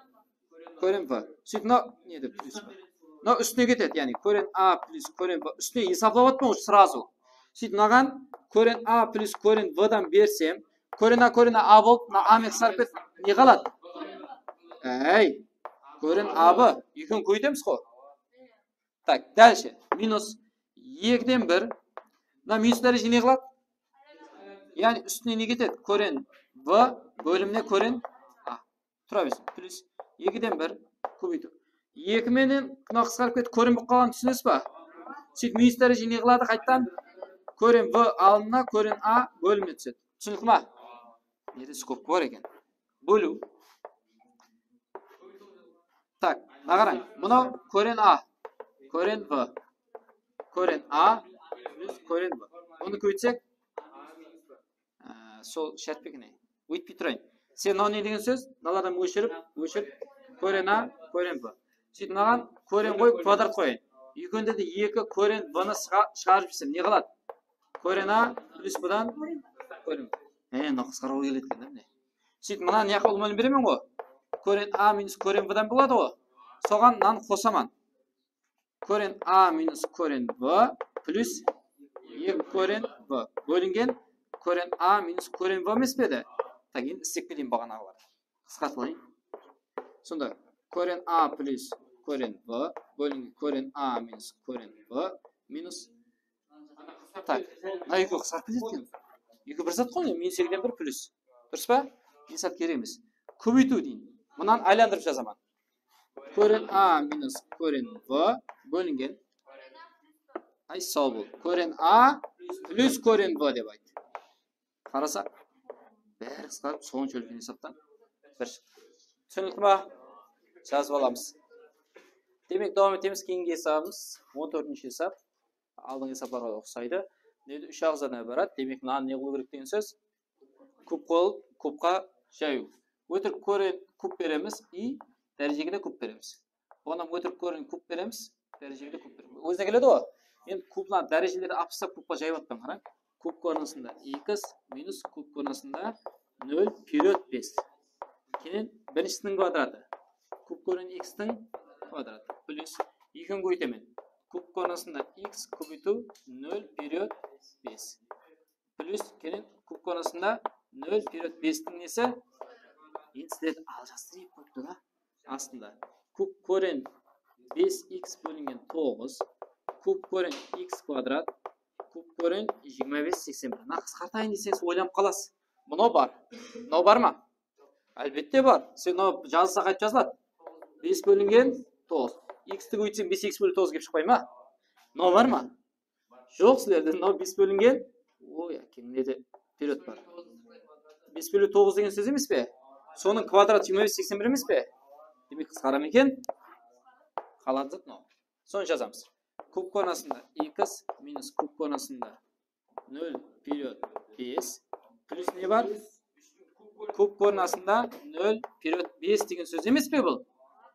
Koren B. Sóytip, mına ne dep, plyus B. Mına ústine ketedi, yaǵnıy koren A plyus koren B. Ústine esaplap atpan srazı. Sóytip, mınaǵan koren A plyus koren B dan bersem, koren A, koren A, A bolıp, mına A men qısqarıp ketip, ne qaladı? Áy, koren A B. Ekewin kóbeytemiz ǵo. Tak, dálshe. Minus ekiden bir. Mına minus dáreje ne qıladı? Yaǵnıy ústine ne ketedi? Koren B bólimine koren A. Tura bersin. Plyus ekiden bir kóbeytiw. Eki menen mına qısqarıp ketip, koren bolıp qalǵanın túsinesiz ba? Sóytip, minus dáreje ne qıladı qayttan? Koren B alınına koren A bólimine túsedi. Túsinikli ma? Nede skobka bar eken? Bóliw. Tak, mına qarań. Mınaw koren A, koren B, koren A plyus koren B. Onı kóbeytsek, á, sol shárt pe eken? Óytpey turayın. Sen mınaw ne degen sóz? Mınalardan óshirip, óshirip, koren A, koren B. Sóytip, mınaǵan koren qoyıp, kvadrat qoyayın. Ekewinde de eki koren B nı shıǵa-, shıǵarıp jibersem, ne qaladı? Koren A plyus B dan koren B. E, mına qısqarıwǵa keledi eken de, mine. Sóytip, mına mına jaqqa ulıwma bólim beremen ǵo. Koren A minus koren B dan boladı ǵo. Soǵan mınanı qosaman. Koren A minus koren B plyus eki koren B bólingen koren A minus koren B emes pe edi? Tak, endi islep keteyin baǵanaǵılardı. Qısqartıp alayın. Sonda koren A plyus koren B bólingen koren A minus koren B minus Tak, mına ekewi qısqarıp ketedi eken. Ekewi bir zat ǵoy, minus ekiden bir plyus. Durıs pa? Esap kerek emes. Kóbeytiw deyin. Mınanı aylandırıp jazaman. Koren A minus koren B bólingen. Ay, saw bol. Koren A plyus koren B dep ayt. Qarasaq, bári qısqarıp, sonsha úlken esaptan bir shıqtı. Túsinikli ma? Jazıp alamız. Demek, dawam etemiz. Keyingi esabımız on tórtinshi esap. Aldınǵı esaplarǵa uqsaydı. Nedi úsh aǵzadan ibarat. Demek, mınanı ne qılıw kerek degen sóz? Kub qılıp, kubqa jayıw. Ótirik koren kub beremiz, i dárejege de kub beremiz. Buǵan hám ótirik koren kub beremiz, dárejege de kub beremiz. Ózine keledi ǵoy. Endi kublar dárejelerdi alıp taslap kubqa jayıp atpan, qarań. Kub koren astında x minus kub koren astında nol period bes. Keyin birinshisiniń kvadratı. Kub koren x tiń kvadratı. Plyus ekewin kóbeytemen. Kub koren astında x kóbeytiw nol period bes. Plyus keyin kub koren astında nol period bestiń nesi? Endi sizlerdi aljastırıp qoyıptı da. Astında. Kub koren bes x bólingen toǵız. Kub koren x kvadrat. Kub koren jigirma bes seksen bir. Mına qısqartayın deseńiz, oylanıp qalasız. Mınaw bar. Mınaw bar ma? Álbette bar. Sen mınaw jazılsa qaytıp jazıladı? Bes bólingen toǵız. X ti kóbeytsem bes x bólingen toǵız kelip shıqpay ma? Mınaw bar ma? Joq, sizlerde mınaw bes bólingen, oy, ákeń, nede period bar. Bes bólingen toǵız degen sóz emes pe? Sonıń kvadratı jigirma bes seksen bir emes pe? Demek, qısqara ma eken? Qaladı zat mınaw. Sonı jazamız. Kub koren astında x minus kub koren astında nol period bes. Plyus ne bar? Kub koren astında nol period bes degen sóz emes pe bul?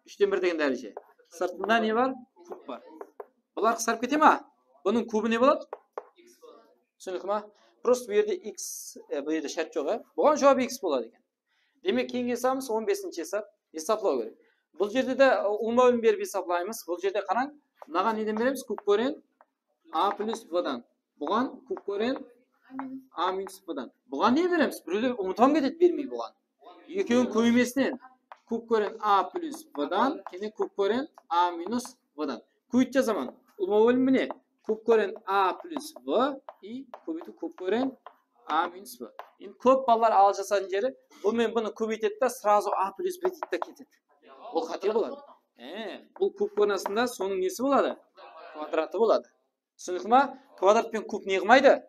Úshten bir degen dáreje. Sırtında ne bar? Kub bar. Bular qısqarıp kete ma? Bunıń kubı ne boladı? Túsinikli ma? Prosto bu jerde x, e, bu jerde shárt joq, e. Buǵan juwap x boladı eken. Demek, keyingi esabımız on besinshi esap. Esaplaw kerek. Bul jerde de, e, ulıwma bólim berip esaplaymız. Bul jerde qarań. Mınaǵan neden beremiz? Kub koren A plyus B dan. Buǵan kub koren A minus B dan. Buǵan ne beremiz? Birewler umıtıp ketedi, bermey buǵan. Ekewin kóbeymesinen kub koren A plyus B dan, keyin kub koren A minus B dan. Kóbeytip jazaman. Ulıwma bólim mine. Kub koren a plus b i kóbeytiw kub koren a minus b. Endi kóp balalar aljasatuǵın jeri, bul men bunı kóbeytedi da, srazu a plus b deydi da ketedi. Bul qáte boladı. E, bul kub koren astında sonıń nesi boladı? Kvadratı boladı. Túsinikli ma? Kvadrat penen kub ne qılmaydı?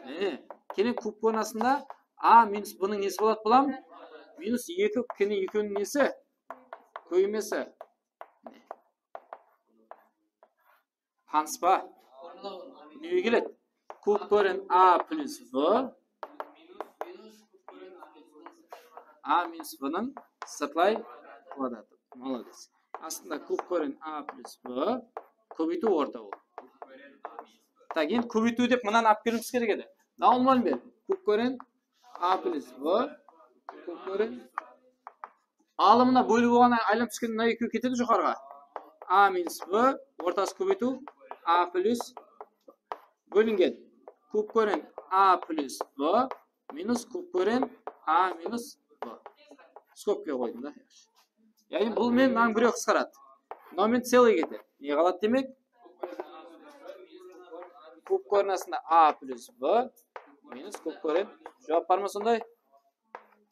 E, kene kub koren astında a minus b nıń nesi boladı bulam? Minus eki, kene ekewiniń nesi? Kóbeymesi. Tanıs pa? Nege keledi? Kub koren a plus b, a minus b nıń sırtlay kvadratı. Molodec. Astında kub koren a plus b, kóbeytiw orta ol. Tak, endi kóbeytiw dep mınanı alıp keliwimiz kerek edi. Mına ulıwma ber. Kub koren a plus b, kub koren alımına bólip bolǵannan aylanıp túsken mına ekewi ketedi joqarıǵa. A minus b, ortası kóbeytiw, a plus bólingen. Kub koren a plus b minus kub koren a minus b. Skobka qoydım da. Yaǵnıy bul men mınań birew qısqaradı. Mınaw men целый ketedi. Ne qaladı demek? Kub koren astında a plus b minus kub koren. Juwap bar ma sonday?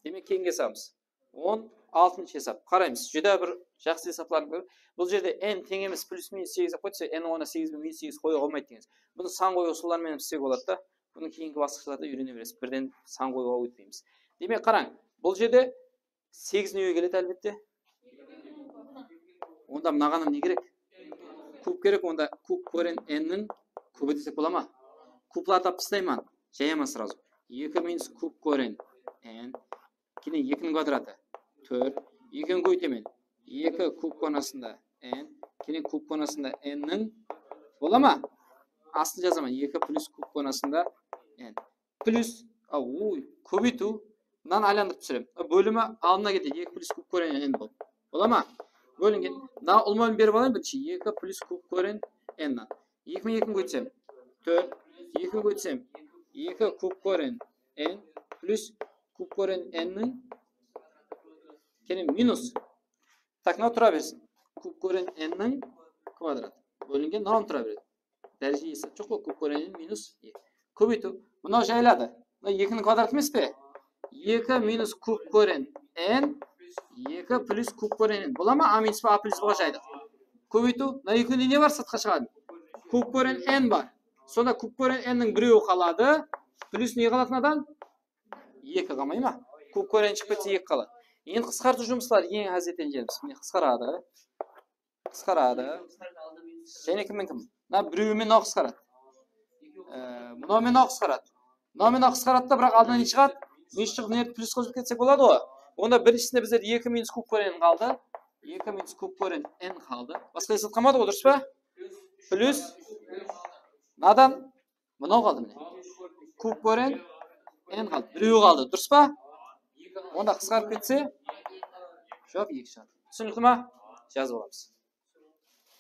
Demek, keyingi esabımız. On altınshı esap. Qaraymız. Júdá bir jaqsı esaplardıń biri. Bul jerde n teń emes plus minus segiz dep qoydı. Sen n ornına segiz benen minus segiz qoyıwǵa bolmaydı degen. Bunı san qoyıw usılları menen islewge boladı da. Bunı keyingi basqıshlarda úyrene beresiz. Birden san qoyıwǵa ótpeymiz. Demek, qarań. Bul jerde segiz nege keledi, álbette? Onda mınaǵan ne kerek? Kub kerek, onda kub koren n niń kubi desek bola ma? Kublardı alıp taslayman, jayaman srazu. Eki minus kub koren n, keyin ekiniń kvadratı tórt, ekini kóbeytemen, eki kub koren astında n, keyin kub koren astında n niń, bola ma? Astın jazaman, eki plus kub koren astında n. Plus, a, uy, kóbeytiw. Mınanı aylandırıp túsirem. A, bólimi aldına ketedi. Eki plus kub koren n bol. Bola ma? Bólingen. Mına ulıwma berip alayın birinshi. Eki plus kub koren n nan. Eki menen ekini kóbeytsem, tórt. Ekini kóbeytsem, eki kub koren n plus kub koren n niń, kene minus. Tak, mına tura bersin. Kub koren n niń kvadratı. Bólingen mınaw tura beredi. Dáreje esap joq ǵoy, kub koren n minus eki. Kóbeytiw. Mınaw jayıladı. Mına ekiniń kvadratı emes pe? Eki minus kub koren n, eki plus kub koren n. Bola ma? A minus b, a plus b ǵa jaydıq. Kóbeytiw. Mına ekewinde ne bar? Sırtqa shıǵadı. Kub koren n bar. Sonda kub koren n niń birewi qaladı. Plus ne qaladı mınadan? Eki qalmay ma? Kub koren shıǵıp ketse eki qaladı. Endi qısqartıw jumısları eń házzetlen jerimiz. Mine qısqaradı. Qısqaradı. Jáne kim men kim? Mına birewi men mınaw qısqaradı. E, mınaw men mınaw qısqaradı. Mınaw men mınaw qısqaradı da, biraq aldına ne shıǵadı? Minus shıǵıp, ne plus qosıp ketsek boladı ǵoy. Onda birinshisinde bizler eki minus kub koren n qaldı. Eki minus kub koren n qaldı. Basqa esap qalmadı ǵoy, durıs pa? Plus. Mınadan mınaw qaldı mine. Kub koren n qaldı. Birewi qaldı, durıs pa? Onda qısqarıp ketse, juwap eki shıǵadı. Túsinikli ma? Jazıp alamız.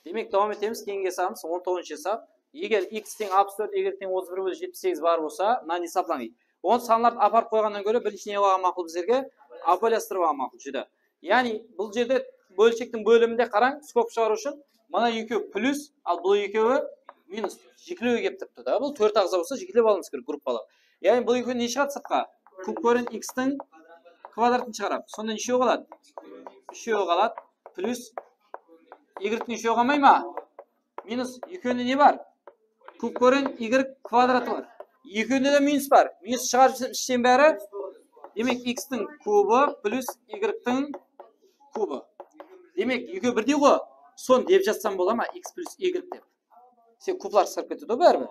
Demek, dawam etemiz. Keyingi esabımız on toǵızınshı esap. Eger x teń alpıs tórt, y teń otız bir bólek jetpis segiz bar bolsa, mınanı esaplań deydi. Onı sanlardı aparıp qoyǵannan góre birinshi ne qılǵan maqul bizlerge? Apelyastırıp alǵan maqul, júdá. Yaǵnıy, bul jerde bólshektiń bóliminde qarań, skobka shıǵarıw ushın, mına ekewi plus, al bul ekewi minus. Jiklewge kelip turıptı da. Bul tórt aǵza bolsa, jiklep alıwımız kerek gruppalap. Yaǵnıy, bul ekewi ne shıǵadı sırtqa? Kub koren x tiń kvadratın shıǵaradı. Sonda neshew qaladı? Úshew qaladı. Plus y tiń úshew qalmay ma? Minus ekewinde ne bar? Kub koren y kvadratı bar. Ekewinde de minus bar. Minus shıǵarıp jibersem ishten bári. Demek, x tiń kubı plus y tiń kubı. Demek, ekewi birdey ǵo. Sonı dep jazsam bola ma? X plus y dep. Sen kublar qısqarıp ketedi ǵo báribir.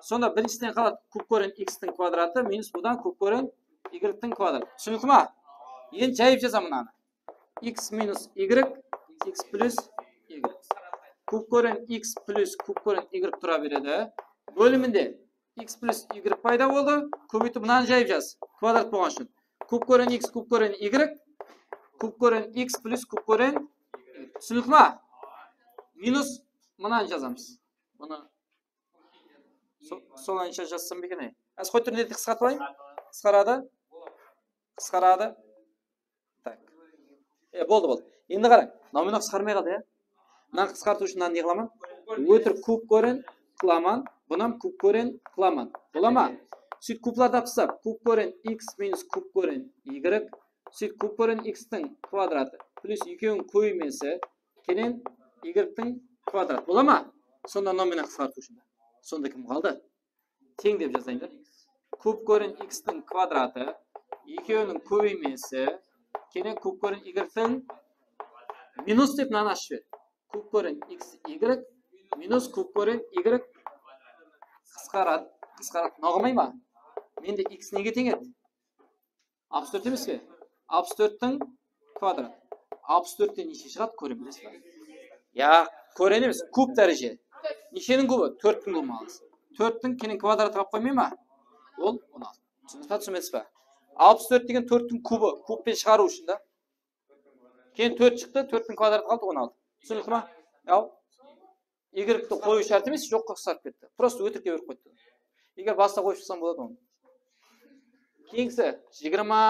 Sonda birinshiden qaladı kub koren x tiń kvadratı minus budan kub koren y tiń kvadratı. Túsinikli ma? Endi jayıp jazaman mınanı. X minus y, x plus y. Kub koren x plus kub koren y tura beredi. Bóliminde x plus y payda boldı. Kóbeytip mınanı jayıp jaz. Kvadrat bolǵan ushın. Kub koren x, kub koren y, kub koren x plus kub koren y. Túsinikli ma? Minus mınanı jazamız. Bunı so-, solayınsha jazsam ba eken, ey? Házir qoyıp tur, neti qısqartıp alayın. Qısqaradı. Qısqaradı. Tak. E, boldı, boldı. Endi qarań. Mınaw menen qısqarmay qaldı, ya. Mınanı qısqartıw ushın mınanı ne qılaman? Ótirik kub koren qılaman, bunam kub koren qılaman. Bola ma? Sóytip kublardı alıp taslap, kub koren x minus kub koren y, sóytip kub koren x-tiń kvadratı plyus ekewiniń kóbeymesi kenen y-tiń kvadratı. Bola ma? Sonda mına menen qısqartıw ushın. Sonda kim qaldı? Teń dep jazayın da. Kub koren x-tiń kvadratı, ekewiniń kóbeymesi, kenen kub koren y-tiń minus dep mınanı ashıp ber. Kub koren x y minus kub koren y qısqaradı, qısqaradı. Mınaw qalmay ma? Mende x nege teń edi? Alpıs tórt emes pe? Alpıs tórttiń kvadratı. Alpıs tórtten neshe shıǵadı, koren bilesiz ba? Ya, koren emes, kub dáreje. Nesheniń kubı? Tórttiń kubı, maladec. Tórttiń kenen kvadratı alıp qoymay ma? Ol on altı. Túsindińiz ba, túsinbedińiz ba? Alpıs tórt degen tórttiń kubı, kubpen shıǵarıw ushın da. Keyin tórt shıqtı, tórttiń kvadratı qaldı on altı. Túsinikli ma? Al. Y-ti qoyıw shárt emes, joqqa qısqarıp ketti. Prosta ótirikke berip qoydı. Eger basta qoyıp shıqsam boladı onı. Keyingisi, jigirma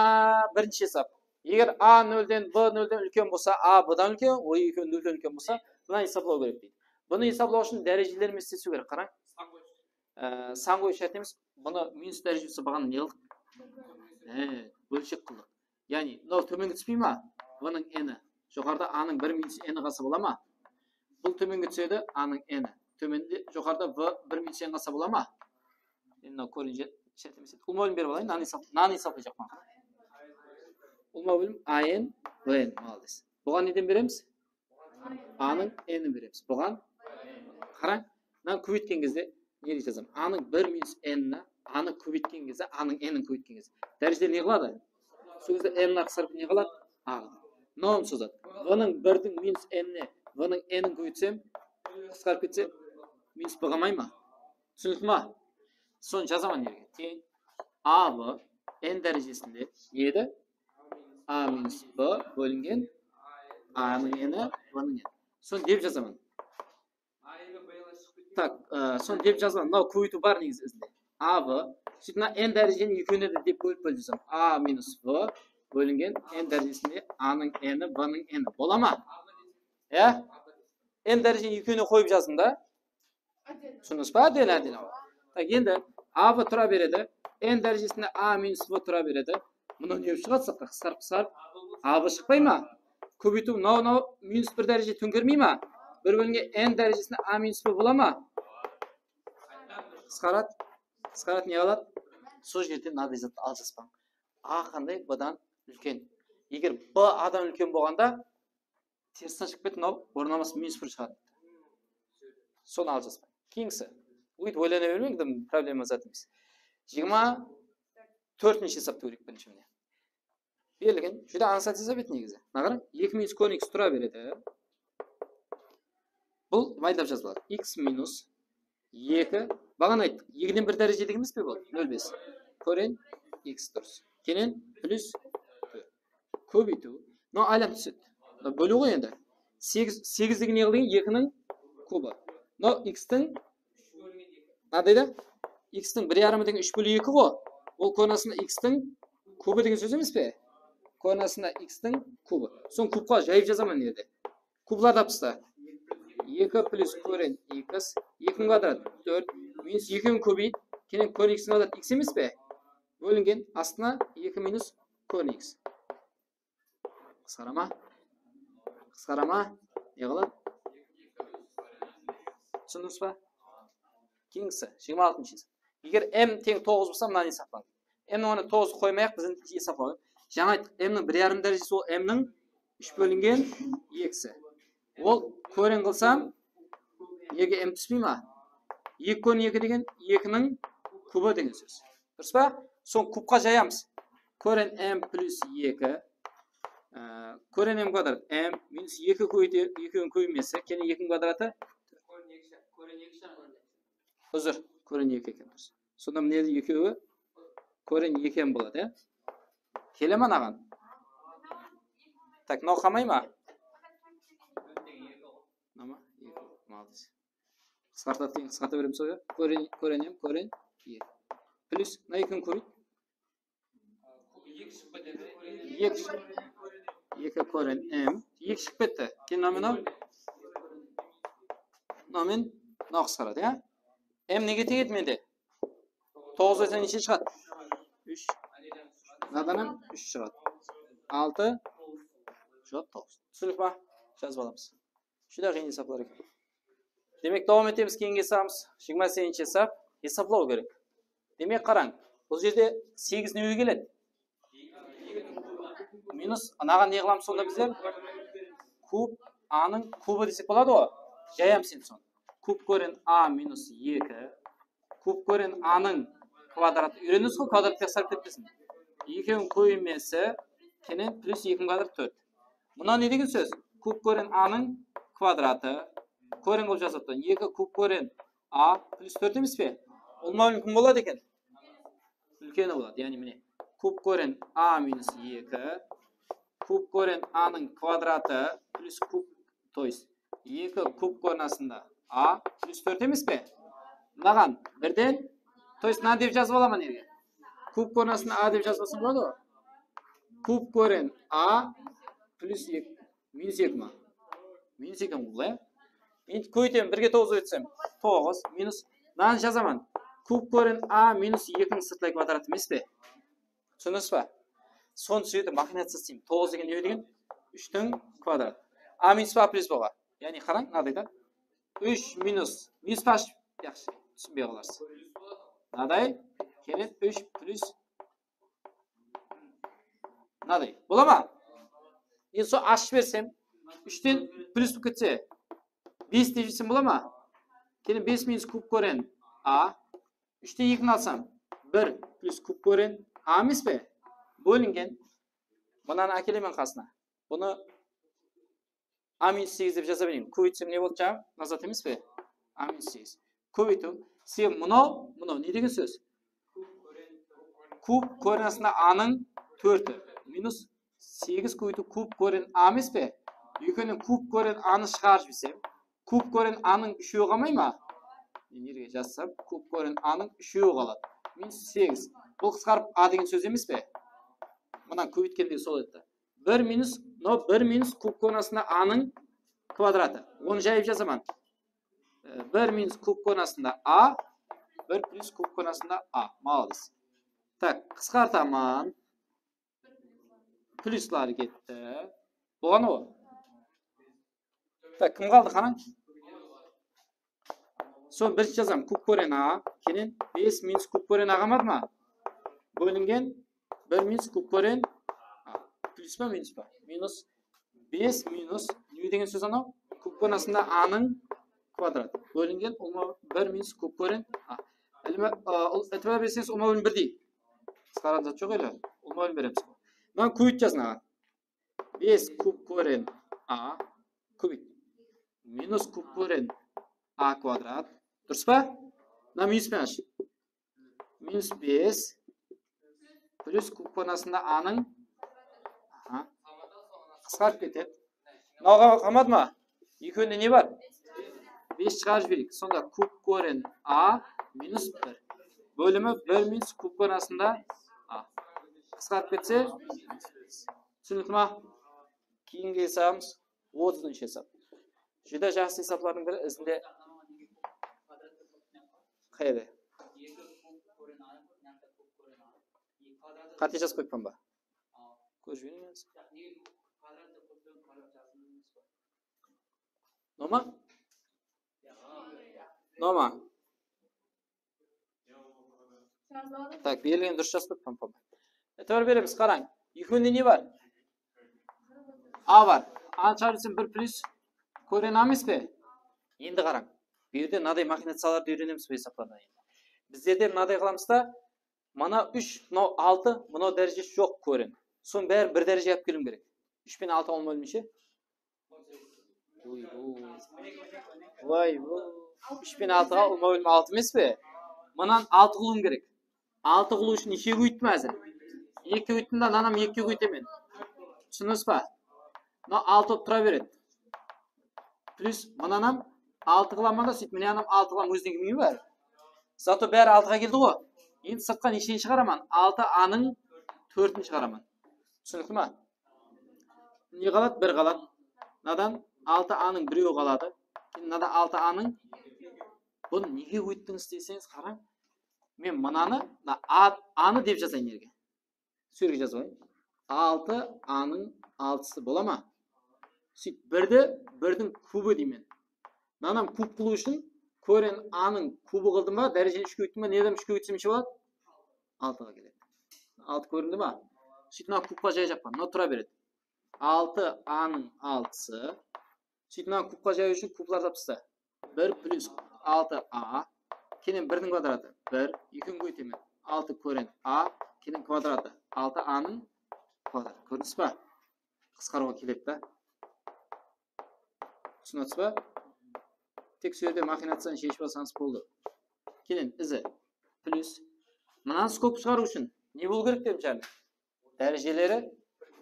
birinshi esap. Eger A nolden, B nolden úlken bolsa, A B-dan úlken, o ekewi nolden úlken bolsa, mına esaplaw kerek deydi. Bunı esaplaw ushın dárejeler menen islesiw kerek, qarań. Ee, san qoyıw shárt emes. Bunı minus dárejesi bolǵanın ne qıldıq? Ee, bólshek qıldıq. Yaǵnıy, mınaw tómenge túspey ma? V-nıń n-i. Joqarıda A-nıń bir minus n-i qalsa bola ma? Bul tómenge túsedi, A-nıń n-i. Tómende, joqarıda V bir minus n qalsa bola ma? Endi mınaw koren shárt emes edi. Ulıwma bólim berip alayın, mınanı esap-, mınanı esaplayjaqpan. Ulıwma bólim A N, B N, malades. Buǵan neden beremiz? A-nıń n-in beremiz. Buǵan qarań, mınanı kóbeytken gezde ne dep jazaman? A-nıń bir minus n-i, A-nı kóbeytken gezde, A-nıń n-in kóbeytken gezde. Dárejeler ne qıladı? Sol gezde n-lar qısqarıp ne qaladı? A qaladı. Mınawın sozadı. V-nıń birdiń minus n-ine V-nıń n-in kóbeytsem, qısqarıp ketse, minus B qalmay ma? Túsinikli ma? Sonı jazaman jerge. Teń A V n dárejesinde ne edi? A minus B bólingen A-nıń n-i, B-nıń n-i. Sonı dep jazaman. Tak, e, sonı dep jazaman. Mınaw kóbeytiw bar negizi izinde. A V. Sóytip mına n dárejeniń ekewine de dep bólip, bólip jazaman. A minus B bólingen n dárejesinde A-nıń n-i, B-nıń n-i. Bola ma? Ya? N dárejeniń ekewine qoyıp jazdım da. Túsindińiz ba? Áden, áden. Tak, endi A V tura beredi. N dárejesinde A minus V tura beredi. Mınaw ne bolıp shıǵadı sırtqa? Qısqarıp, qısqarıp. A V shıqpay ma? Kóbeytiw mınaw, mınaw minus bir dáreje tóńkermey ma? Bir bólingen N dárejesinde A minus V bola ma? Qısqaradı. Qısqaradı, ne qaladı? Sol jerden mınaday zattı aljaspań. A qanday? B-dan úlken. Eger B A-dan úlken bolǵanda, teristen shıǵıp ketip, mınaw orın almasın, minus bir shıǵadı. Sonı aljaspań. Keyingisi. Óytip oylana bermeń, dım problema zat emes. Jigirma tórtinshi esaptı kóreyik birinshi mine. Berilgen, júdá ańsat esap edi negizi. Mına qarań, eki minus koren x tura beredi. Bul maydalap jazıladı. X minus eki, baǵana ayttıq, ekiden bir dárejeli emes pe bul? Nol bes. Koren x durıs. Kenen plyus tórt. Kóbeytiw. Mınaw aylanıp túsedi. Mınaw bóliw ǵoy endi. Segiz, segiz degen ne qıldı? Ekiniń kubı. Mınaw x-tiń, mınaday da, x-tiń bir yarımı degen úsh bóliw eki ǵoy. Ol koren astında x-tiń kubı degen sóz emes pe? Koren astında x-tiń kubı. Soń kubqa jayıp jazaman mına jerde. Kublardı alıp tasta. Eki plyus koren x, ekiniń kvadratı tórt, minus ekiniń kóbeyt, kenen koren x-tiń kvadratı x emes pe? Bólingen astına eki minus koren x. Qısqara ma? Qısqara ma? Ne qıladı? Túsindińiz ba? Keyingisi, jigirma altınshı esap. Eger m teń toǵız bolsa, mınanı esaplań. M-niń ornına toǵızdı qoymayıq, biz endi esaplap alayıq. Jańa ayttıq, m-niń bir yarım dárejesi, ol m-niń úsh bólingen ekisi. Ol koren qılsam, nege m túspey ma? Eki koren eki degen ekiniń kubı degen sóz. Durıs pa? Soń kubqa jayamız. Koren m plyus eki, e, koren m kvadrat m minus eki kóbeyte-, ekiniń kóbeymesi, kene ekiniń kvadratı. Uzr, koren eki eken durıs. Sonda mine ekewi koren eki m boladı, ya. Kele ma mınaǵan? Tak, mınaw qalmay ma? Mına ma? Eki, maldes. Qısqartadı, qısqarta beremiz ya. Koren, koren m, koren eki. Plyus, mına ekini kóbeyt. Eki, eki koren m. Eki shıǵıp ketti. Keyin mına mınaw? Mına menen mınaw qısqaradı, ya. M nege teń edi mende? Toǵız deseń neshe shıǵadı? Úsh. Mınadan hám úsh shıǵadı. Altı. Joq, toǵız. Túsinik pa? Jazıp alamız. Júdá qıyın esaplar eken. Demek, dawam etemiz, keyingi esabımız. Jigirma segizinshi esap. Esaplaw kerek. Demek, qarań. Bul jerde segiz nege keledi? Minus, anaǵan ne qılamız sonda bizler? Kub, A-nıń kubı desek boladı ǵoy. Jayamız endi sonı. Kub koren A minus eki. Kub koren A-nıń kvadratı. Úyrendińiz ǵoy, kvadratqa sarıp ketpesin. Ekewin kóbeymesi, kenen plus ekiniń kvadratı tórt. Mına ne degen sóz? Kub koren A-nıń kvadratı. Koren qılıp jazıptı. Eki kub koren A plus tórt emes pe? Ulıwma bólim kim boladı eken? Úlkeni boladı. Yaǵnıy mine, kub koren A minus eki, kub koren A-nıń kvadratı plus kub, то есть eki kub koren astında A plus tórt emes pe? Mınaǵan birden, то есть mına dep jazıp alaman erge. Kub koren astında A dep jazıp alsam boladı ǵoy. Kub koren A plus eki, minus eki ma? Minus eki bul, ya. Endi kóbeytemen, birge toǵız ótsem, toǵız minus, mınanı jazaman. Kub koren A minus ekiniń sırtlay kvadratı emes pe? Túsindińiz ba? Sonı sóytip maxinaciya isleymen. Toǵız degen ne degen? Úshtiń kvadratı. A minus pa, A plus pa? Yaǵnıy qarań, mınaday da. Úsh minus, minus pa, yaqshı, túsinbey qalarsız. Mınaday, kenen úsh plus mınaday. Bola ma? Endi sol ashıp bersem, úshten plus bolıp ketse, bes dep jibersem bola ma? Kenen bes minus kub koren A. Úshten ekini alsam, bir plus kub koren A emes pe? Bólingen. Mınanı ákelemen qasına. Bunı A minus segiz dep jaza bereyin. Kóbeytsem ne boldı jaǵı? Nazat emes pe? A minus segiz. Kóbeytiw. Sebebi mınaw, mınaw ne degen sóz? Kub koren astında A-nıń tórti minus segiz kóbeytiw kub koren A emes pe? Ekewinen kub koren A-nı shıǵarıp jibersem, kub koren A-nıń úshewi qalmay ma? Nerge jazsam, kub koren A-nıń úshewi qaladı. Minus segiz. Bul qısqarıp A degen sóz emes pe? Mına kóbeytkendegi sol edi. Bir minus, no, bir minus kub koren astında A-nıń kvadratı. Onı jayıp jazaman. E, bir minus kub koren astında A, bir plus kub koren astında A. Молодец. Tak, qısqartaman. Pluslar ketti. Bolǵan ǵoy. Tak, kim qaldı, qarań? Soń birinshi jazaman, kub koren A, kenen bes minus kub koren A qalmadı ma? Bólingen bir minus kub koren A. Plus pa, minus pa? Minus bes minus, ne degen sóz anaw? Kub koren astında A-nıń kvadratı. Bólingen ulıwma bir minus kub koren A. Ilima, a, ul-, itibar berseńiz, ulıwma bólim birdey. Qısqarǵan zat joq ele. Ulıwma bólim beremiz. Mına kóbeytip jazıń aǵa. Bes kub koren A kóbeyt. Minus kub koren A kvadrat. Durıs pa? Mına minus penen ash. Minus bes plus kub koren astında A-nıń. Aha. Qısqarıp ketedi. Mınaw qalmadı ma? Ekewinde ne bar? Bes shıǵarıp jibereyik. Sonda kub koren A minus bir. Bólimi bir minus kub koren astında A. Qısqarıp ketse, túsinikli ma? Keyingi esabımız otızınshı esap. Júdá jaqsı esaplardıń biri izinde. Qayerde? Qáte jazıp qoyıppan ba? Kórip jiberemiz. Noma? Noma? Tak, berilgen durıs jazıp qoyıppan, pam-pam. Itibar beremiz, qarań. Ekewinde ne bar? A bar. A-nı shıǵarıp jibersem bir plus koren A emes pe? Endi qarań. Bu jerde mınaday maxinaciyalardı úyrenemiz bu esaplardan endi. Bizlerde mınaday qılamız da, mına úsh, mınaw altı, mınaw dárejesi joq koren. Sonıń bárin bir dárejege alıp keliwim kerek. Úsh penen altı ulıwma bólim neshe? Oy, oy. Vay, bu. Úsh penen altıǵa ulıwma bólim altı emes pe? Mınan altı qılıwım kerek. Altı qılıw ushın neshege kóbeyttim házir? Ekige kóbeyttim da, mınanam ekige kóbeytemen. Túsindińiz ba? Mına altı bolıp tura beredi. Plus mınanam altı qılaman da, sóytip, mine anam altı qılaman, ózine kimge bar? Zato bári altıǵa keldi ǵoy. Endi sırtqa nesheni shıǵaraman? Altı A-nıń tórtin shıǵaraman. Túsinikli ma? Ne qaladı? Bir qaladı. Mınadan altı A-nıń birewi qaladı. Keyin mınadan altı A-nıń Bunı nege óyttińiz deseńiz, qarań. Men mınanı, mına A, A-nı dep jazayın jerge. Sol jerge jazıp alayın. Altı A-nıń altısı bola ma? Sóytip, birdi birdiń kubı deymen. Mınanı kub qılıw ushın koren A-nıń kubı qıldım ba, dárejeni úshke óttim ba, neden úshke ótsem neshe boladı? Altıǵa keledi. Altı kórindi ma? Sóytip, mına kubqa jayajaqpan. Mına tura beredi. Altı A-nıń altısı. Sóytip, mına kubqa jayıw ushın kublar tapısta. Bir plus altı A, kenen birdiń kvadratı bir, ekini kóbeytemen, altı koren A, kenen kvadratı altı A-nıń kvadratı. Kórdińiz ba? Qısqarıwǵa keledi da. Túsinip atırsız ba? Tek sol jerde maxinaciyanı sheship alsańız boldı. Kenen izi plus. Mınanı skobka shıǵarıw ushın ne bolıw kerek dedim, jáne? Dárejeleri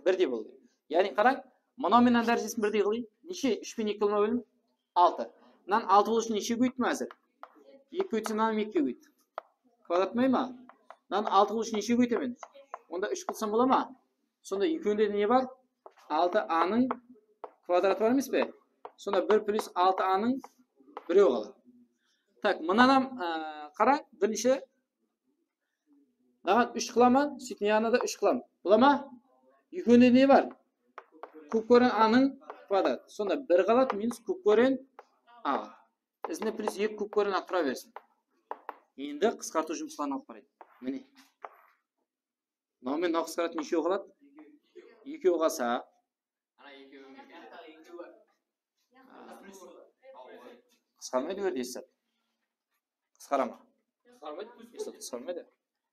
birdey boldı. Yaǵnıy, qarań, mınaw menen dárejesin birdey qılayın. Neshe? Úsh penen eki bólim altı. Mınan altı bolıw ushın neshege kóbeyttim házir? Eki kóbeytsem, mınan ekige kóbeydi. Kvadrat bolmay ma? Mınan altı bolıw ushın neshege kóbeytemen? Onda úsh qılsam bola ma? Sonda ekewinde de ne bar? Altı A-nıń kvadratı bar emes pe? Sonda bir plus altı A-nıń birewi qaladı. Tak, mınadan, e, qarań, birinshi Mınaǵan úsh qılaman, sóytip, mına da úsh qılaman. Bola ma? Ekewinde ne bar? Kub koren A-nıń kvadratı. Sonda bir qaladı minus kub koren A. Izinde plus eki kub koren A tura bersin. Endi qısqartıw jumısların alıp barayıq. Mine. Mınaw menen mınaw qısqaradı, neshew qaladı? Ekew qalsa. Qısqarmaydı, ber deysiz. Qısqara ma? Qısqarmaydı. Qısqarmaydı.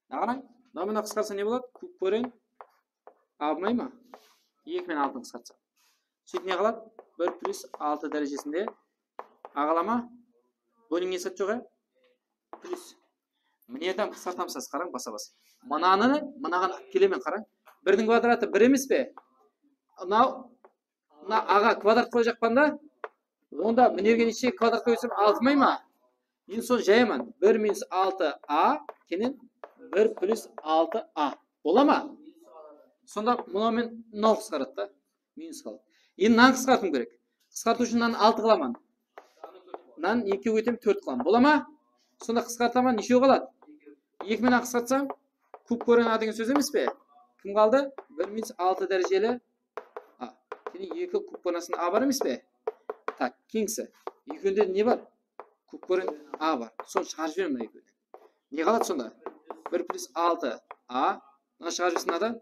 Mına qarań, mınaw menen qısqarsa ne boladı? Kub koren A bolmay ma? Eki menen altını qısqartsam. Sóytip ne qaladı? Bir plus altı dárejesinde A qala ma? Bólingen esap joq, ya? Plus. Mına jerden qısqartamız, qarań, basa-bas. Mınanı mınaǵan alıp kelemen, qarań. Birdiń kvadratı bir emes pe? Mınaw, mına A-ǵa kvadrat qoyajaqpan da. Onda mına jerge neshe kvadrat qoysam, altı bolmay ma? Endi sonı jayaman. Bir minus altı A kenen bir plus altı A. Bola ma? Sonda mınaw menen mınaw qısqaradı da. Minus qaladı. Endi mınanı qısqartıwım kerek. Qısqartıw ushın mınanı altı qılaman. Mınanı ekige kóbeytemen, tórt qılaman. Bola ma? Sonda qısqartaman, neshew qaladı? Eki menen qısqartsam, kub koren A degen sóz emes pe? Kim qaldı? Bir minus altı dárejeli A. Kenen eki kub koren astında A bar emes pe? Tak, keyingisi. Ekewinde ne bar? Kub koren A bar. Sonı shıǵarıp jiberemen mına ekewden. Ne qaladı sonda? Bir plus altı A. Mına shıǵarıp jibersin mınadan.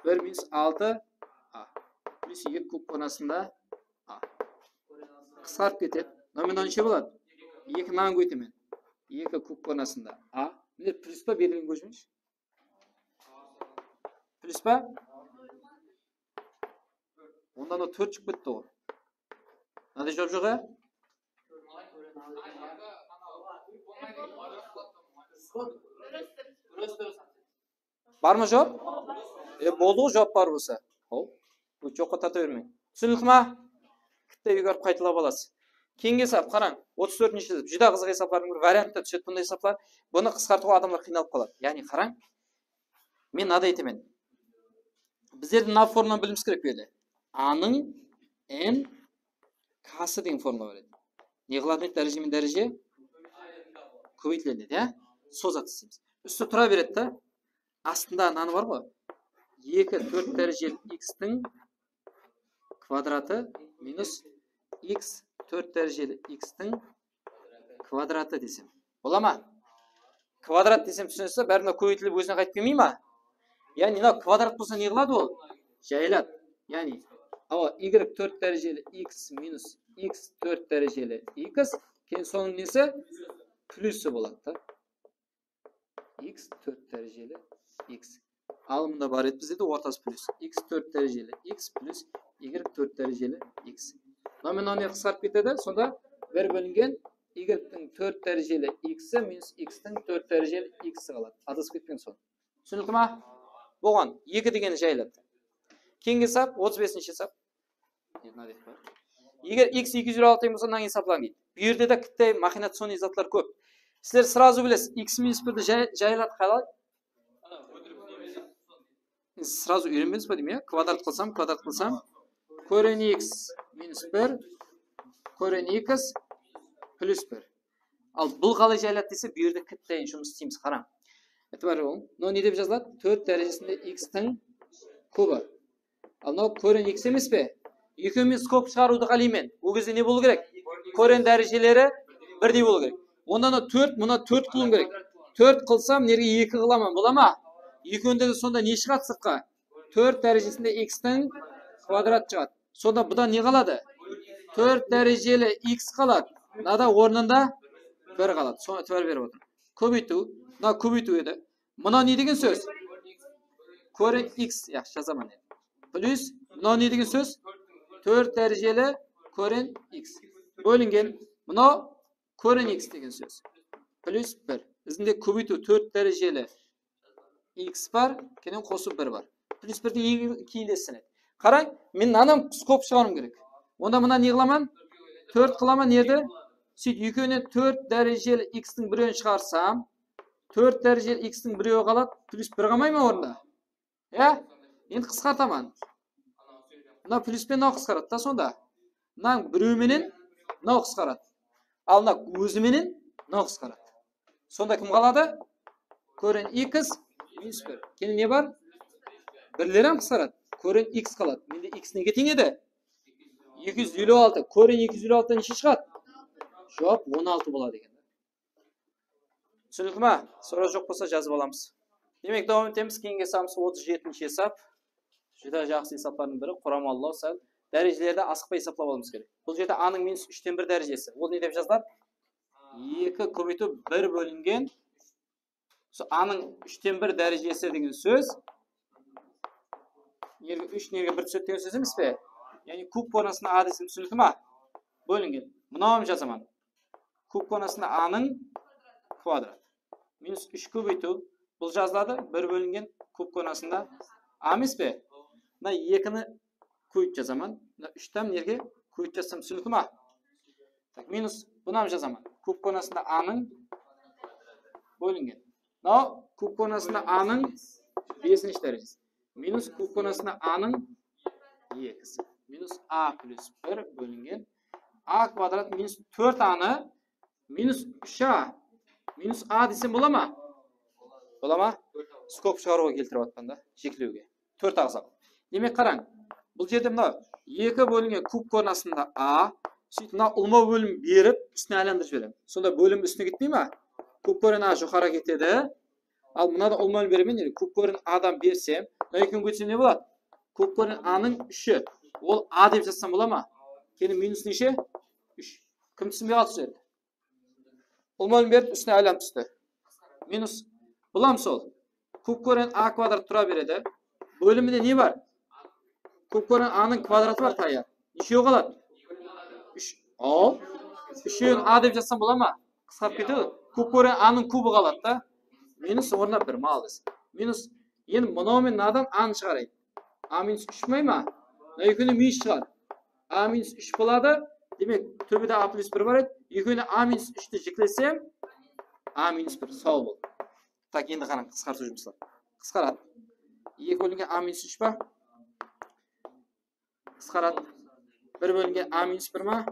Bir minus altı A. Plus eki kub koren astında A. Qısqarıp ketedi. Mına menen neshe boladı? Eki mınadan kóbeytemen. Eki kub koren astında A. Mine plus pa, belgilin kórip jibershi. Plus pa? Onda mına tórt shıǵıp ketti ǵoy. Mınanday juwap joq, ya? Bar ma juwap? E, boldı ǵoy, juwap bar bolsa. Hop. Joqqa tarta bermeń. Túsinikli ma? Kitte úyge barıp qaytalap alasız. Keyingi esap, qarań. Otız tórtinshi esap. Júdá qızıq esaplardıń bir variantta túsedi bunday esaplar. Bunı qısqartıwǵa adamlar qıynalıp qaladı. Yaǵnıy, qarań. Men mınaday aytaman. Bizlerdiń mına formulanı bilimiz kerek bu jerde. A-nıń N K-sı degen formula bar edi. Ne qıladı edi? Dáreje menen dáreje kóbeytiledı edi, ya? Sol zat isleymiz. Ústi tura beredi da. Astında mınanı bar ǵoy. Eki tórt dárejeli x-tiń kvadratı minus x tórt dárejeli x-tiń kvadratı desem. Bola ma? Kvadrat desem, túsinesizler, bári mına kóbeytilip ózine qaytıp kelmey ma? Yaǵnıy, mına kvadrat bolsa ne qıladı ol? Jayıladı. Yaǵnıy, awa, y tórt dárejeli x minus x tórt dárejeli x, keyin sonıń nesi? Plusı boladı da. X tórt dárejeli x. Alımında bar edi bizde de ortası plus. X tórt dárejeli x plus y tórt dárejeli x. Mına menen mına qısqarıp ketedi. Sonda bir bólingen y-tiń tórt dárejeli x-i minus x-tiń tórt dárejeli x-i qaladı. Adasıp ketpeń sonı. Túsinikli ma? Bolǵan. Eki degeni jayıladı. Keyingi esap, otız besinshi esap. Eger x eki júz elli altı bolsa, mınadan esaplań deydi. Bu jerde de kitte maxinacionnıy zatlar kóp. Sizler srazu bilesiz, x minus birdi jay-, jayladı qalay? Srazu úyrenbedińiz ba deymen, ya? Kvadrat qılsam, kvadrat qılsam, koren x minus bir, koren x plus bir. Al, bul qalay jayladı dese, bu jerde kittayın jumıs isteymiz, qarań. Itibar beriń. Mınaw ne dep jazıladı? Tórt dárejesinde x-tiń kubı. Al, mınaw koren x emes pe? Ekewin men skop shıǵarıwdı qáleymen. Ol gezde ne bolıw kerek? Koren dárejeleri birdey bolıw kerek. Onda mına tórt, mına tórt qılıwım kerek. Tórt qılsam, nerge eki qılaman, bola ma? Ekewinde de sonda ne shıǵadı sırtqa? Tórt dárejesinde x-tiń kvadratı shıǵadı. Sonda budan ne qaladı? Tórt dárejeli x qaladı. Mınada ornında bir qaladı. Soǵan itibar berip otırıń. Kóbeytiw. Mına kóbeytiw edi. Mına ne degen sóz? Koren x. Yaqshı, jazaman endi. Plyus, mına ne degen sóz? Tórt dárejeli koren x. Bólingen. Mına koren x degen sóz. Plyus bir. Izinde kóbeytiw tórt dárejeli x bar, keyin qosıw bir bar. Plyus birdiń eki, eki elesine. Qarań, men mınadan skop shıǵarıwım kerek. Onda mına ne qılaman? Tórt qılaman, nerde? Sóyt, ekewine tórt dárejeli x-tiń birewin shıǵarsam, tórt dárejeli x-tiń birewi qaladı, plyus bir qalmay ma ornında? Ya? Endi qısqartaman. Mına plyus penen mınaw qısqaradı da sonda. Mınań birewi menen mınaw qısqaradı. Al mına ózi menen mınaw qısqaradı. Sonda kim qaladı? Koren x minus bir. Keyin ne bar? Birler hám qısqaradı. Koren x qaladı. Mende x nege teń edi? Eki júz eliw altı. Koren eki júz eliw altıdan neshe shıǵadı? Juwap on altı boladı eken. Túsinikli ma? Soraw joq bolsa jazıp alamız. Demek, dawam etemiz. Keyingi esabımız otız jetinshi esap. Júdá jaqsı esaplardıń biri, quramalılaw sál. Dárejelerdi asıqpay esaplap alıwımız kerek. Bul jerde a-nıń minus úshten bir dárejesi. Ol ne dep jazıladı? Eki kóbeytiw bir bólingen. Sol a-nıń úshten bir dárejesi degen sóz. Nerge úsh, nerge bir túsedi degen sóz emes pe? Yaǵnıy kub koren astında a desem túsinikli ma? Bólingen. Mınawın jazaman. Kub koren astında a-nıń kvadratı. Minus úsh kóbeytiw. Bul jazıladı. Bir bólingen kub koren astında a emes pe? Mına ekini kóbeytip jazaman. Mına úshti hám nerge kóbeytip jazsam túsinikli ma? Tak, minus, bunı hám jazaman. Kub koren astında a-nıń bólingen. Mınaw kub koren astında a-nıń besinshi dárejesi. Minus kub koren astında a-nıń ekisi. Minus a plus bir bólingen a kvadrat minus tórt a-nı minus úsh a minus a desem bola ma? Bola ma? Skop shıǵarıwǵa keltirip atpan da, jeklewge. Tórt aǵza. Demek, qarań. Bul jerde mına eki bólingen kub koren astında a, sóytip mına ulıwma bólim berip, ústine aylandırıp jiberem. Sonda bólim ústine ketpey ma? Kub koren a joqarı ketedi. Al, mına da ulıwma bólim beremen, yaǵnıy kub koren a-dan bersem, mına ekewin kóbeytsem ne boladı? Kub koren a-nıń úshi. Ol a dep jazsam bola ma? Keyin minus neshe? Úsh. Kim túsinbey qaldı, sol jerde? Ulıwma bólim berip, ústine aylanıp tústi. Minus. Bul hám sol. Kub koren a kvadrat tura beredi. Bóliminde ne bar? Kub koren a-nıń kvadratı bar tayar. Neshew qaladı? Úsh. Aw. Úshewin a dep jazsam bola ma? Qısqarıp ketedi. Kub koren a-nıń kubı qaladı da. Minus ornına bir, молодец. Minus. Endi mınaw men mınadan a-nı shıǵarayın. A minus úsh may ma? Mına ekewine minus shıǵar. A minus úsh boladı. Demek, tóbede a plus bir bar edi. Ekewine a minus úshti jiklesem, a minus bir. Saw bol. Tak, endi qarań, qısqartıw jumıslar. Qısqaradı. Eki bólingen a minus úsh pa? Qısqaradı. Bir bólingen a minus bir ma?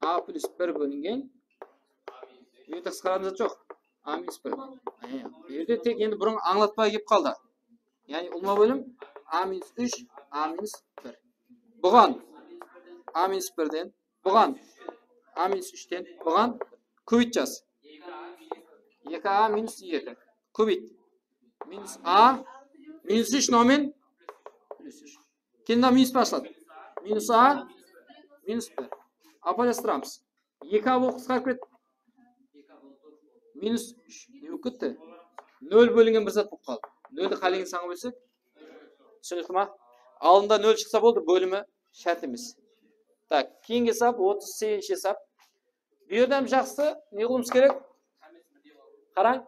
A plus bir bólingen. Bu jerde qısqaratın zat joq. A minus bir. E, bu jerde tek endi burın ańlatpa kelip qaldı. Yaǵnıy ulıwma bólim a minus úsh, a minus bir. Buǵan a minus birden, buǵan a minus úshten, buǵan kóbeyt jaz. Eki a minus eki. Kóbeyt. Minus a, minus úsh nomen plus úsh. Keyin mına minus penen ashıladı. Minus a, minus bir. Apaylastıramız. Eki a bolıp qısqarıp ketti. Minus úsh ne bolıp ketti? Nol bólingen bir zat bolıp qaldı. Noldi qálegen sanǵa bólsek? Túsinikli ma? Aldında nol shıqsa boldı, bólimi shárt emes. Tak, keyingi esap, otız segizinshi esap. Bu jerden jaqsı ne qılıwımız kerek? Qarań.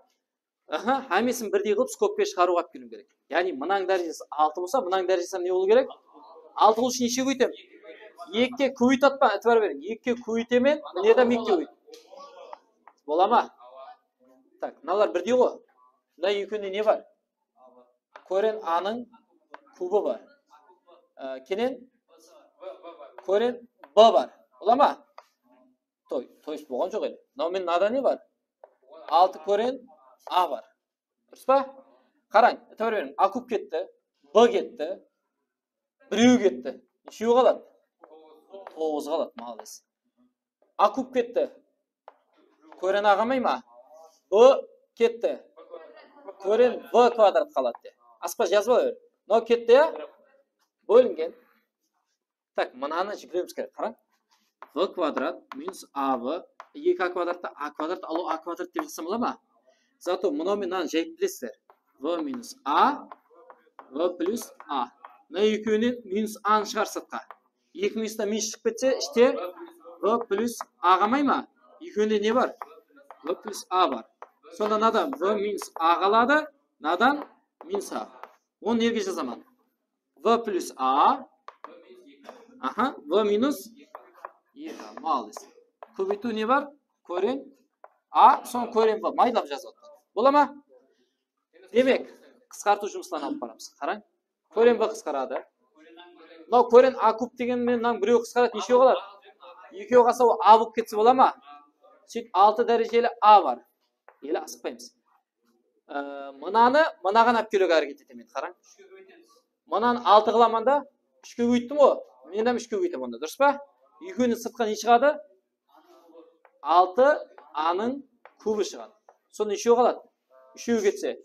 Aha, hámmesin birdey qılıp skobka shıǵarıwǵa alıp keliwim kerek. Yaǵnıy mınań dárejesi altı bolsa, mınań dárejesi ne bolıw kerek? Altı bolıw ushın neshege kóbeytem? Ekige kóbeytip atpan, itibar beriń. Ekige kóbeytemen, mına jerden ekige kóbeyt. Bola ma? Tak, mınalar birdey ǵoy. Mına ekewinde ne bar? Koren a-nıń kubı bar. Á, keyin koren b bar. Bola ma? То, то есть bolǵan joq ele. Mınaw men mınada ne bar? Altı koren A bar. Durıs pa? Qarań, itibar beriń. A kub ketti, B ketti. Birewi ketti. Neshewi qaladı? Toǵız qaladı, maldes. A kub ketti. Koren A qalmay ma? B ketti. Koren B kvadrat qaladı de. Aspa jazıp alıver. Mınaw ketti, ya? Bólingen. Tak, mınanı jiklewimiz kerek. Qarań. B kvadrat minus A B, eki A kvadrattı A kvadrat, al A kvadrat dep jazsam bola ma? Zato mınaw menen mınanı jayıp bilesizler. B minus A, B plus A. Mına ekewinen minus A nı shıǵar sırtqa. Eki minustan minus shıǵıp ketse, ishte B plus A qalmay ma? Ekewinde ne bar? B plus A bar. Sonda mınadan B minus A qaladı, mınadan minus A. Onı nerge jazaman? B plus A. Aha, B minus eki A, maldes. Kóbeytiw ne bar? Koren A, soń koren B. Maydalap jazıp atır. Bola ma? Demek, qısqartıw jumısların alıp baramız. Qarań. Koren B qısqaradı. Mınaw koren A kub degen menen mınaw birew qısqaradı, neshew qaladı? Ekew qalsa, ol A bolıp ketse bola ma? Sóytip, altı dárejeli A bar. Ele asıqpaymız. Ee, mınanı mınaǵan alıp keliwge háreket etemen, qarań. Mınanı altı qılaman da, úshke kóbeyttim ǵoy. Men hám úshke kóbeytemen onda, durıs pa? Ekewiniń sırtqa ne shıǵadı? Altı A nıń kubı shıǵadı. Sonda neshew qaladı? Úshew ketse,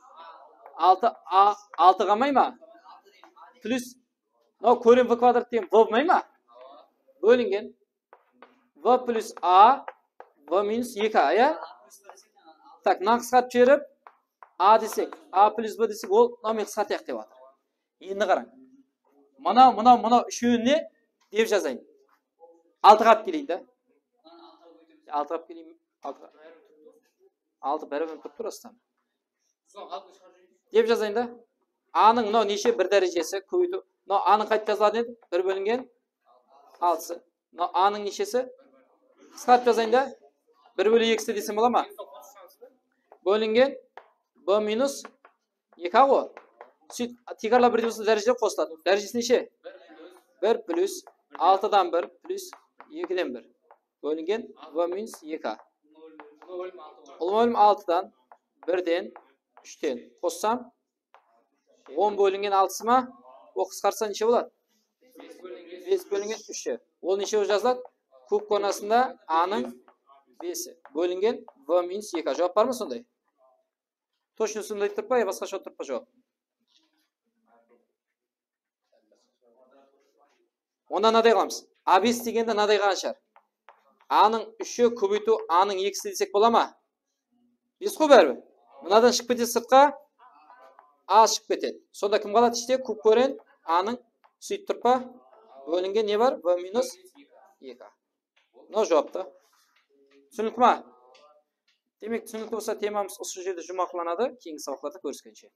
altı A, altı qalmay ma? Plus, mınaw koren B kvadrat degen B bolmay ma? Bólingen B plus A, B minus eki A, ya? Tak, mınanı qısqartıp jiberip, A desek, A plus B desek, ol mınaw men qısqartayıq dep atır. Endi qarań. Mınaw, mınaw, mınaw úshewine dep jazayın. Altıǵa alıp keleyin da. Altıǵa alıp keleyin. Altıǵa. Altı báribir turıp tur, astan. Dep jazayın da. A nıń mınaw neshe? Bir dárejesi kóbeytiw. Mınaw A nıń qaytıp jazıladı edi? Bir bólingen altısı. Mınaw A nıń neshesi? Qısqartıp jazayın da. Bir bóle ekisi desem bola ma? Bólingen B minus eki A ǵoy. Sóyt, tiykarlap bir bolsa dárejeler qosıladı. Dárejesi neshe? Bir plus altıdan bir plus ekiden bir. Bólingen B minus eki A. Ulıwma bólim altıdan, birden, úshten qossam, on bólingen altısı ma? Ol qısqarsa neshe boladı? Bes bólingen úshi. Ol neshe bolıp jazıladı? Kub korenasında A nıń besi bólingen B minus eki A. Juwap bar ma sonday? Tochno sonday turıp pa, ya basqasha turıp pa juwap? Onda mınaday qılamız. A bes degende mınaday qalǵan shıǵar. A nıń úshi kóbeytiw A nıń ekisi desek bola ma? Bes ǵoy báribir. Mınadan shıǵıp ketedi sırtqa. A shıǵıp ketedi. Sonda kim qaladı ishte? Kub koren A nıń, sóytip turıp pa? Bólingen ne bar? B minus eki A. Mınaw juwap ta. Túsinikli ma? Demek, túsinikli bolsa, temamız usı jerde juwmaqlanadı. Keyingi sabaqlarda kóriskenshe.